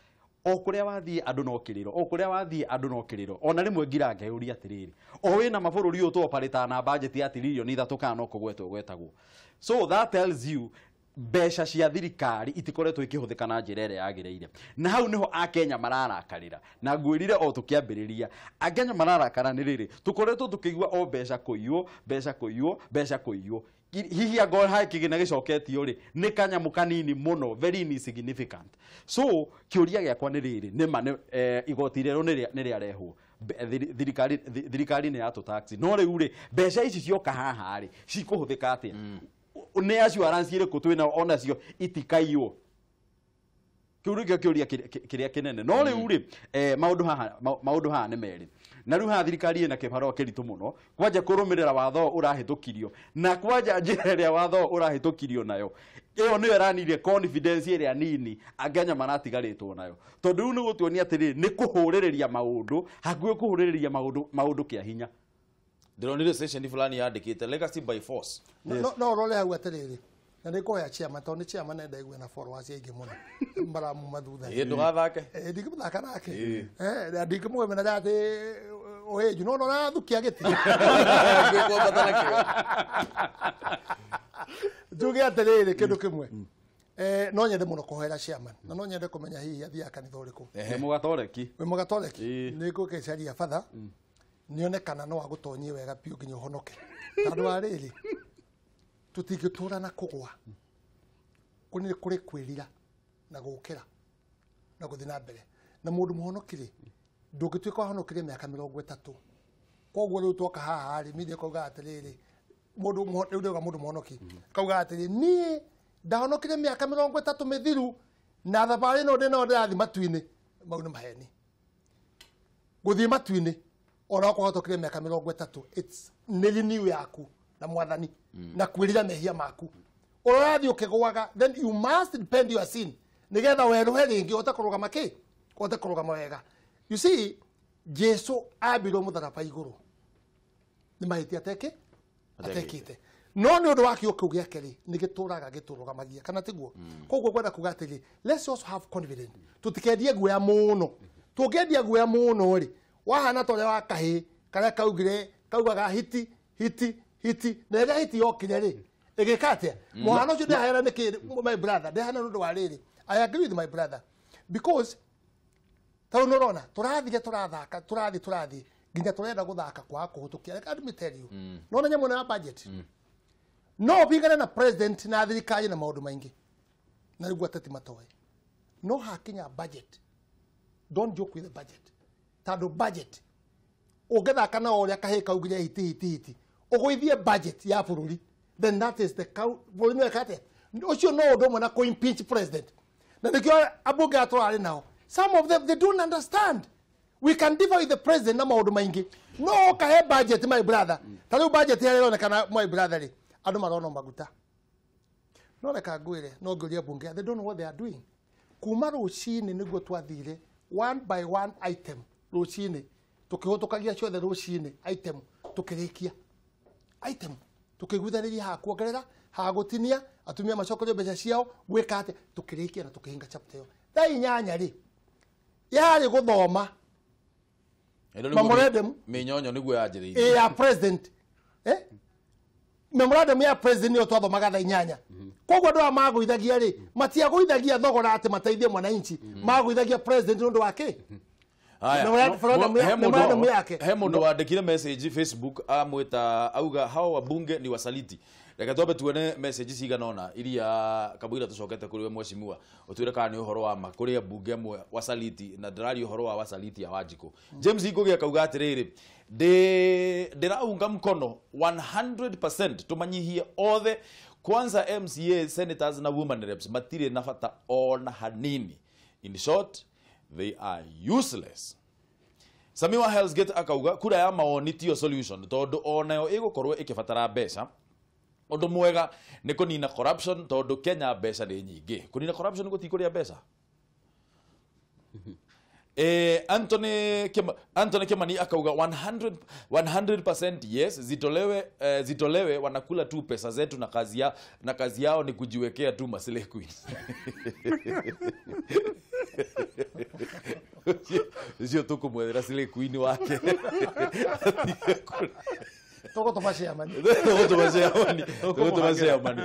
o kũrĩa wathiĩ andũ no kĩrĩro, o kũrĩa wathiĩ andũ no kĩrĩro. Ona rĩmwe ngira ngeyũria atĩrĩrĩ, o wĩna mabũrũri ũyũ tũoparĩtaga na budget ya tiririoni 3 kana no kũgwetwo gwetagwo. So that tells you mbeca cia thirikari itikoretwo ikĩhũthĩka na njĩra ĩrĩa yagĩrĩire. Na hau nĩho Akenya mararakarĩra. Na ngwĩrire o tũkĩambĩrĩria, Akenya mararakara nĩ rĩrĩ, tũkoretwo tũkĩigua o mbeca kũiywo, mbeca kũiywo, mbeca kũiywo. Hihi angorwo harĩ kĩgĩna gĩcoketio rĩ, nĩ kanyamũ kanini mũno, very insignificant. So kĩũria gĩakwa nĩ rĩrĩ, nĩma igoti rĩerũ nĩ rĩarehwo, thirikari nĩ yatũ tax, no rĩu rĩ, mbeca ici cioka haha rĩ, cikũhũthĩka atĩa? Nĩ assurance ĩrĩkũ twĩnayo onacio itikaiywo? Kĩu nĩkĩo kĩũria kĩrĩa kĩnene. No rĩu rĩ, maũndũ haha nĩ merĩ. Na rĩu haha thirikari ĩna kĩbarũa kĩritũ mũno kwanja kũrũmĩrĩra watho ũrahĩtũkirio, na kwanja njĩra ĩrĩa watho ũrahĩtũkirio nayo ĩyo nĩyo ĩranirie confidence ĩrĩa nini Akenya maratigarĩtwo nayo, tondũ rĩu nĩ gũtuonia atĩrĩrĩ, nĩ kũhũrĩrĩria maũndũ, hakuhĩ kũhũrĩrĩria maũndũ kĩa hinya.
Ndĩronire station fulani yandĩkĩte legacy by force.
No ũrore hau atĩrĩrĩ, na nĩ kũhoya chairman, tondũ nĩ chairman enda igue na followers aingĩ mũno maramuma thutha.
Ĩ ndũgathake.
Ndingĩmũthaka nake. Ndingĩmũmena atĩ ũhĩnju, no ũrathukia gĩtĩ. Njuge atĩrĩrĩ kĩndũ kĩmwe. No nyende mũno kũhoera chairman, na no nyende kũmenya hihi athiaga kanitha ũrĩkũ.
Nĩ Mũgatoreki.
Wĩ Mũgatoreki? Nĩ ngũgĩcaria batha nĩone kana no agũtonyie wega biũ nginya ũhonoke. Tondũ wa rĩrĩ, tũtingĩtũra na kũgwa, kũrĩ kũrĩ kwĩrira na gũkĩra na gũthiĩ na mbere. Na mũndũ mũhonoki rĩ, ndũngĩtuĩka wahonokire mĩaka 30. Koguo rĩu twoka haha rĩ, media ĩkauga atĩrĩrĩ, mũndũ rĩu ndĩrauga mũndũ mũhonoki kauga atĩrĩ, niĩ ndahonokire mĩaka 30 mĩthiru na thabarĩ ĩno ndĩ nayo ndĩrathiĩ matu-inĩ. Mau nĩ maheni. Gũthiĩ matu-inĩ ona okorwo wahotokire mĩaka 30, it's nĩ renew yaku na mwathani na kwĩrira mehia maku. Ũrathiĩ ũkĩgũaga, then you must repent your sin nĩgetha werũhe rĩngĩ ũhote kũrũgama kĩ, ũhote kũrũgama wega. You see, Jesu ambirwo mũtharaba igũrũ nĩ mahĩtia atekĩte, no nĩ ũndũ wa kĩo kĩu gĩake rĩ, nĩ gĩtũraga gĩtũrũgamagia, kana tiguo? Koguo ngwenda kuga atĩrĩ, let's also have confidence. Tũtikendie guoya mũno. Tũngĩendia guoya mũno rĩ, wahana ta ũrĩa wa kahĩĩ karĩa kaugire kaugaga hiti hiti hiti, na rĩrĩa hiti yokire rĩ, ĩgĩka atĩa? Mũhano ũcio ndĩraheana nĩkĩ, my brother? Ndĩraheana nĩ ũndũ wa rĩrĩ, I agree with my brother because tondũ nĩ ũrona tũrathire tũrathaka tũrathiĩ nginya tũrenda gũthaka kwaga kũhĩtũkia. Let me tell you, nona nyamũ ĩno ya budget no ũpingane na president na thirikari na maũndũ maingĩ, na rĩu ateti matoĩ, no hakinya budget, don't joke with the budget, tondũ budget ũngĩthaka na ũrĩa kahĩĩ kaugire hiti hiti hiti, ũgũithie budget ya bũrũri, then that is the bũrũri nĩ weka atĩa? Ũcio no ũndũ ũmwe na kũ impeach president. Na nĩkĩo ambunge aya tũrarĩ nao, some of them, they don't understand. We can differ with the president na maũndũ maingĩ, no ũkahe budget, my brother. Ta rĩu budget ĩrĩa ĩronekana, my brother rĩ, andũ marona maguta. No reka ngwĩre, no ngĩũrie mbunge, they don't know what they are doing. Kuma rũcinĩ nĩguo twathire one by one item rũcinĩ, tũkĩhũtũkagia ciothe rũcinĩ item, tũkĩrĩkia item, tũkĩiguithanĩria haha kuongerera, haha gũtinia, atumia macokerio mbeca ciao, gwĩka atĩa, tũkĩrĩkia na tũkĩhinga chapter ĩyo. Thaa 8 rĩ, yarĩ gũthoma memorandum
mĩnyonyo nĩguo yanjĩrĩirie
ya president. Memorandum ya president nĩyo twathomaga thaa 8. Koguo andũ aya magũithagia rĩ, matiagũithagia thogora atĩ mateithie mwananchi, magũithagia president nĩ ũndũ wa kĩ?
He mũndũ wandĩkire message Facebook amwĩta auga hao wabunge ni wasaliti. Reke twambe tuone message cigana ũna iria kamũira tũcokete kũrĩ we mheshimiwa, ũtwĩre kana nĩ ũhoro wa ma kũrĩ ambunge amwe wasaliti, na ndĩraria ũhoro wa wasaliti ya Wanjikũ. James Ngũgĩ akauga atĩrĩrĩ, ndĩraunga mkono 100% tũmanyihie othe, kwanza MCA, senators na women reps matirĩ na bata ona hanini. In short, they are useless. Samiwa Hellsgate akauga kura ya maoni tiyo solution tondu onayo igukorwo ikibatara mbeca. Undu mwega ni kunina corruption tondu Kenya mbeca ni nyingi. Kunina corruption gutikuria mbeca. Anthony Kimani akauga 100% yes, zitolewe, wanakula tu pesa zetu na kazi yao ni kujiwekea tu masile queens. Sio tu kumwethera slay queen wake.
Tũgũtũma chairman.
Tũgũtũma chairman. Tũgũtũma chairman.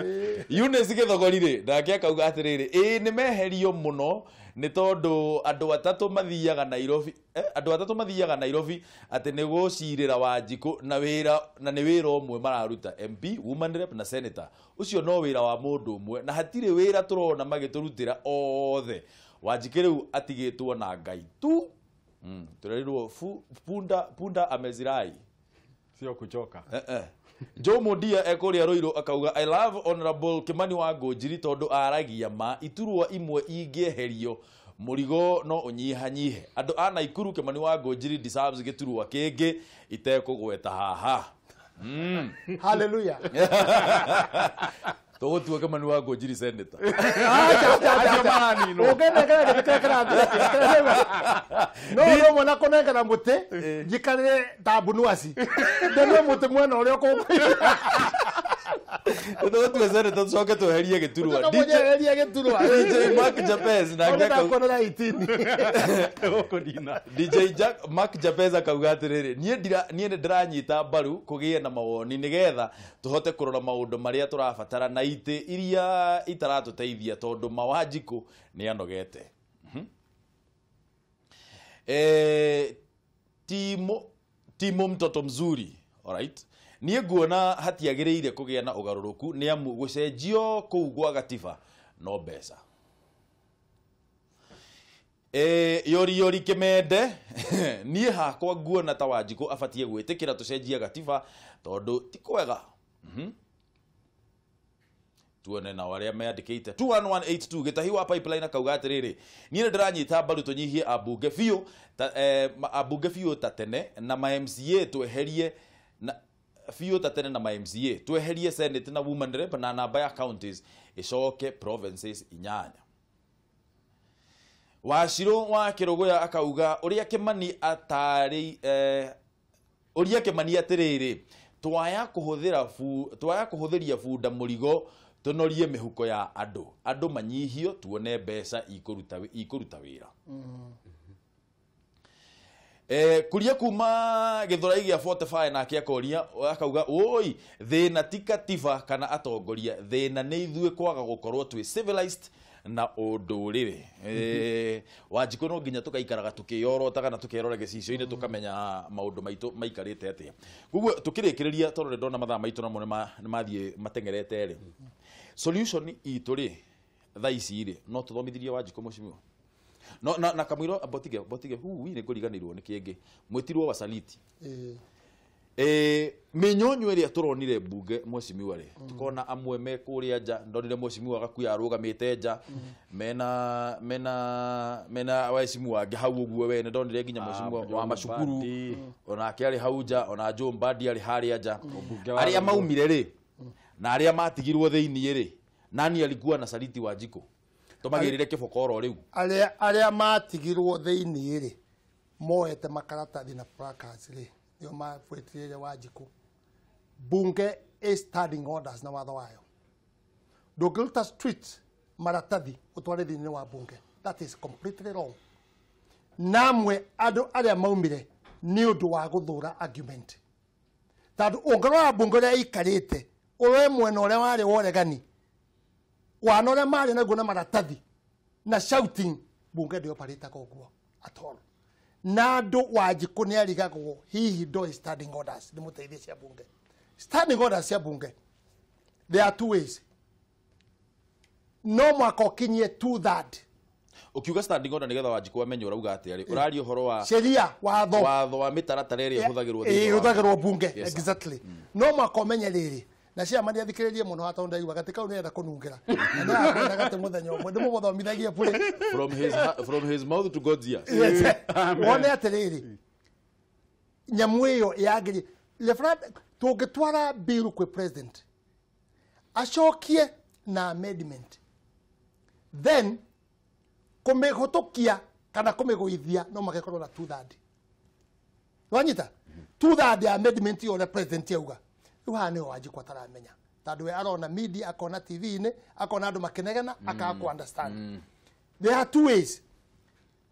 Eunice Gĩthogori rĩ, nake akauga atĩrĩrĩ, ĩĩ nĩ meherio mũno nĩ tondũ andũ atatũ mathiaga Nairobi, andũ atatũ mathiaga Nairobi atĩ nĩ gũcirĩra Wanjikũ na wĩra na nĩ wĩra ũmwe mararuta, MP, woman rep na senator. Ũcio no wĩra wa mũndũ ũmwe na hatirĩ wĩra tũrona magĩtũrutĩra othe. Wanjikũ rĩu atigĩtwo na Ngai tu. Tũrerirwo punda amezirai.
Sio kuchoka.
Joe Mondia ekũrĩa Ruiru akauga I love honorable Kimani wa Ngũnjiri tondũ aragia ma iturwa imwe ingĩeherio mũrigo no ũnyihanyihe. Andũ a Naikuru Kimani wa Ngũnjiri deserves gĩturwa kĩngĩ itekũgweta haha.
Hallelujah.
Tũgũtua Kimani wa Ngũnjiri senator.
No no mwana kũnengera mũtĩ njikarĩre ta mbunuaci ndemwe mũtĩ mwena ũrĩa ũkũnguĩra.
Tũgũtua senator tũcoke tweherie gĩturwa.
Tweherie gĩturwa.
DJ Mark Japez nake
akauga
DJ Jack Mark Japez akauga atĩrĩrĩ, niĩ nĩ ndĩranyita mbaru kũgĩe na mawoni nĩgetha tũhote kũrora maũndũ marĩa tũrabatara na itĩ iria itaratũteithia tondũ Mawanjikũ nĩ anogete. Timo mtoto mzuri, alright. Niĩ nguona hatiagĩrĩire kũgĩa na ũgarũrũku nĩ amu gũcenjio kũu gwa gatiba no mbeca. Yori yori Kĩmende niĩ hakwa nguona ta Wanjikũ abatiĩ gwĩtĩkĩra tũcenjie gatiba tondũ ti kwega. Tuone nao arĩa meandĩkĩte 21182 Gĩtahi wa Pipeline akauga atĩrĩrĩ, niĩ nĩ ndĩranyita mbaru tũnyihie ambunge biũ ta ambunge biũ ta tene na ma MCA tweherie na biũ ta tene na ma MCA tweherie Senate na woman rep na namba ya counties icoke provinces 8. Wacirũ wa Kĩrũgũya akauga ũrĩa Kimani atarĩ ũrĩa Kimani atĩrĩrĩ, twaya kũhũthĩria bunda mũrigo tũnorie mĩhuko ya andũ, andũ manyihio tuone mbeca ikũruta wĩra. Kuria kuma Gĩthũrai gĩa 45 nake akoria akauga oi thĩna ti katiba kana atongoria, thĩna nĩ ithuĩ kwaga gũkorwo twĩ civilized na ũndũrĩrĩ. Wanjikũ no nginya tũgaikaraga tũkĩyorotaga na tũkerora gĩcicio-inĩ tũkamenya maũndũ maitũ maikarĩte atĩa. Koguo tũkĩrĩkĩrĩria tondũ ndona mathaa maitũ namo nĩ mathiĩ mateng'erete rĩ, solution itũ rĩ thaa ici rĩ no tũthomithirie Wanjikũ mũcimio no na kamwiro botige hu nĩ ngũriganĩrwo nĩ kĩngĩ mwĩtirwo wasaliti. Mĩnyonyo ĩrĩa tũronire mbunge mwecimiwa rĩ, tukona amwe me kũrĩa nja, ndonire mwecimiwa Gakuya arũgamĩte nja mena wecimiwa angĩ hau ũguo we, ndonire nginya mwecimiwa wa macukuru onake arĩ hau nja, ona Joe Mbadi arĩ harĩa nja. Arĩa maumire rĩ na arĩa matigirwo thĩiniĩ rĩ, nani alikuwa na saliti Wanjikũ tũmagĩrĩre kĩbokoro rĩu?
Arĩa matigirwo thĩiniĩ rĩ moete makaratathi na placards rĩ nĩo mabuĩtĩrĩire Wanjikũ. Bunge ĩ standing orders na watho wayo, ndũngĩruta street maratathi ũtware thĩinĩ wa bunge, that is completely wrong. Namwe andũ arĩa maumire nĩ ũndũ wa gũthũra argument, tondũ ũngĩrora bunge ũrĩa ĩikarĩte ũrore mwena ũrĩa warĩ wa ũregani wana ũrĩa marĩ naguo na maratathi na shouting, bunge ndĩoparĩtaga ũguo at all. Na andũ Wanjikũ nĩ arigagwo hihi ndoĩ standing orders nĩ mũteithie cia bunge. Standing orders cia bunge there are two ways, no mwaka ũkinyie 2/3.
Ũkiuga standing order nĩgetha Wanjikũ amenye ũrauga atĩa rĩ, ũraria ũhoro wa
sheria, watho
wa mĩtaratara ĩrĩa
ĩhũthagĩrwo bunge. Exactly. No mwaka ũmenye rĩrĩ na cia mani athikĩrĩrie mũno hata ndaigua gatĩ kau nĩenda kũnungĩra na nĩakwenda gatĩ mũthenya ũmwe ndĩmũmũthomithagie bure
from his mouth to God's ears.
Wone atĩrĩrĩ, nyamũ ĩyo yagĩrĩ tũngĩtwara bill kwĩ president acokie na amendment, then kũmĩhũtũkia kana kũmĩgũithia no magĩkorwo na 2/3. Wanyita 2/3 ya amendment ĩyo ũrĩa president auga. Rĩu haha nĩho Wanjikũ ataramenya, tondũ we arona media, akona TV-inĩ, akona andũ makĩnegena, akaga kũ understand. There are two ways.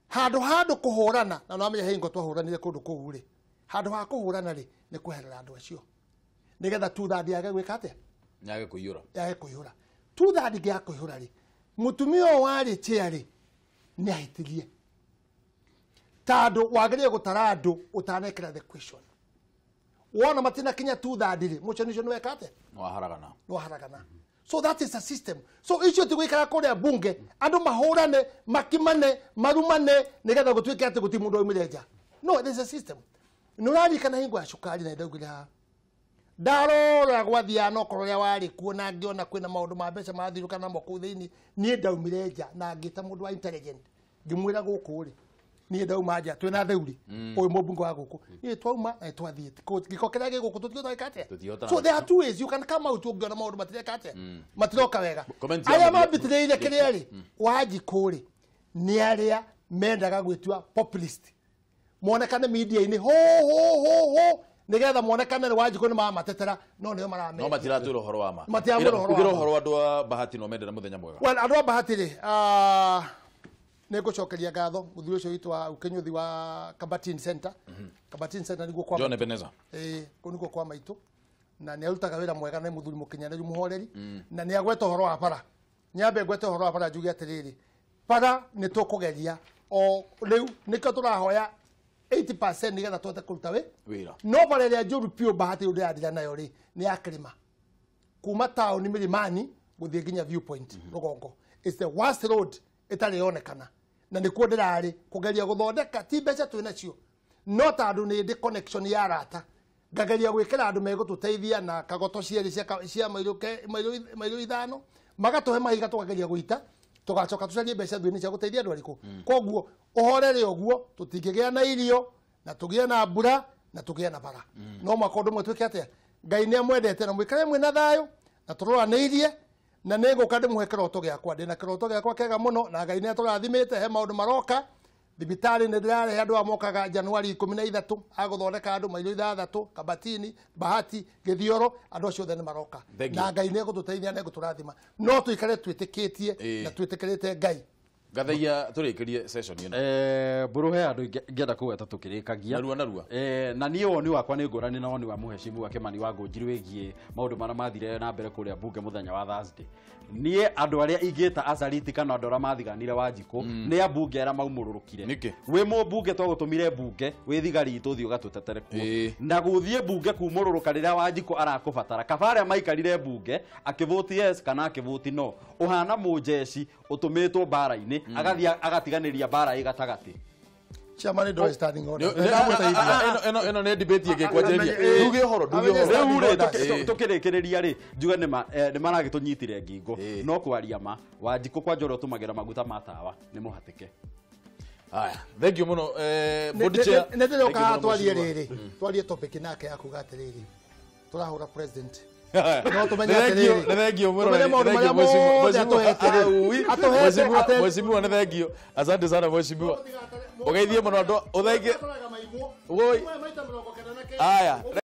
Handũ handũ kũhũrana, na nĩwamenya he hingo twahũranire kũndũ kũu rĩ, handũ ha kũhũrana rĩ nĩ kweherera andũ acio. Nigetha 2/3 yage gwika atia?
Yage kuiyura.
Yage kuiyura. 2/3 gya kuiyura ri. Mutumia wari chair ri ni ahitirie. Tando wagiriye gutara andu utanekira the question. Wona matina kinya 2/3 ri, motion icio ni weka atia?
Waharagana.
Waharagana. So that is a system. So icio ti gwikara kuria bunge, andu mahurane, makimane, marumane nigetha gutuike ati guti mundu aumire nja. No, there is a system. Nurarikana hingo ya cukari na ndaugire haha. Ndarora gwathiaga na okorwo ũrĩa warĩ kuo na ngĩona kwĩna maũndũ ma mbeca marathiũrũrũka namo kũu thĩinĩ, niĩ ndaumire nja na ngĩta mũndũ wa intelligent ngĩmwĩra gũkũ rĩ, niĩ ndauma nja twĩna theuri ũyũ mũmbunge wa gũkũ, niĩ twauma na twathiĩ gĩko kĩrĩa gĩ gũkũ tũtigĩte gwĩka atĩa. So there are two ways you can come out ũngĩona maũndũ matireka atĩa, matiroka wega. Arĩa mambĩtĩrĩire kĩrĩa rĩ, Wanjikũ rĩ, nĩ arĩa mendaga gwĩtua populist, monekane media-inĩ ho ho ho ho, nigetha monekane ni Wanjikũ ni mamatetera, no nio maramera.
No matiratwira uhoro wa ma.
Matiratwira uhoro wa ma.
Ugire uhoro wa andu a Bahati no mendera muthenya mwega.
Well, andu a Bahati ri, nĩngũcokeria ngatho mũthuri ũcio witũ wa Ũkĩnyũthi wa Kabatin Center. Kabatin Center nĩguo kwa
John Ebenezer.
Kũu nĩguo kwa maitũ. Na nĩ arutaga wĩra mwega, nĩ mũthuri mũkinyanĩru mũhoreri. Na nĩ agweta ũhoro wa bara. Nyambe ngwete ũhoro wa bara njuge atĩrĩrĩ, bara nĩ tũkũgeria o rĩu nĩkĩo tũrahoya 80% nigetha tũhote kũruta wĩra. No bara ĩrĩa njũru biũ Bahati rĩu ndĩrandira nayo rĩ, nĩ ya kĩrĩma kuma taũni Milimani gũthiĩ nginya Viewpoint Rũgongo. It's the worst road ĩtarĩ yonekana, na nĩkuo ndĩrarĩ kũgeria gũthondeka. Ti mbeca twĩ nacio, no tondũ nĩ ndĩ connection ya arata, ngageria gwĩkĩra andũ megũtũteithia na kagoto cierĩ cia mairũ 5 magatũhe mahiga tũkageria gũita, tũgacoka tũcarie mbeca thutha-inĩ cia gũteithia andũ arĩkũ. Koguo ũhorere ũguo, tũtingĩgĩa na irio na tũgĩe na mbura na tũgĩe na bara. No mwaka ũndũ ũmwe twĩke atĩa, Ngai nĩ amwendete na mũikare mwĩna thayũ na tũroranĩirie, na nĩ ngũka ndĩmũhe kĩroto gĩakwa. Ndĩna kĩroto gĩakwa kĩega mũno na Ngai nĩ atũrathimĩte, he maũndũ maroka. Thibitarĩ nĩ ndĩrarehe andũ aya mokaga Januari 13 agũthondeka andũ mairũ 6 Kabatini, Bahati, Gĩthioro, andũ acio othe nĩ maroka. Na Ngai nĩ egũtũteithia na egũtũrathima. No tũikare twĩtĩkĩtie na twĩtĩkĩrĩte Ngai.
Gathaia tũrĩkĩrie session ĩno.
Mbũrũ he andũ ingĩenda kũgweta tũkĩrĩkagia.
Narua narua.
Na niĩ woni wakwa nĩ ngũrani na woni wa mũheshimu Kimani wa Ngũnjiri wĩgiĩ maũndũ marĩa mathire na mbere kũrĩa bunge mũthenya wa Thursday. Niĩ andũ arĩa ingĩta acariti kana andũ arĩa mathiganire Wanjikũ nĩ ambunge arĩa maumũrũrũkire. Wĩ mũmbunge twagũtũmire bunge, wĩ thigari itũ thiĩ ũgatũtetere kuo. Na gũthiĩ bunge kumũrũrũka rĩrĩa Wanjikũ arakũbatara. Kaba arĩa maikarire bunge akĩvũti yes kana akĩvũti no. Ũhana mũnjeci ũtũmĩtwo mbara-inĩ, agathiĩ agatiganĩria mbara ĩ gatagatĩ.
Chairman ndoe standing order.
Eno nĩ debate ĩngĩkwanjĩrĩria. Nduge ũhoro, nduge ũhoro.
Rĩu rĩ, tũkĩrĩkĩrĩria rĩ, njuge nĩ maragĩtũnyitire ngingo. No kwaria ma, Wanjikũ kwanja ũrĩa ũtũmagĩra maguta ma tawa nĩ mũhatĩke.
Haya, thank you mũno board chair.
Nĩ ndĩroka haha twarie rĩrĩ, twarie topic nake ya kuga atĩrĩrĩ, tũrahũra president. No tumenye atĩrĩrĩ,
nĩ thank you mũno,
tũmenye maũndũ marĩa mothe atũhete rĩ. Atũhete
Mheshimiwa, nĩ thank you. Asante sana mheshimiwa. Ũgeithie mũno andũ, ũthengie. Woi. Haya.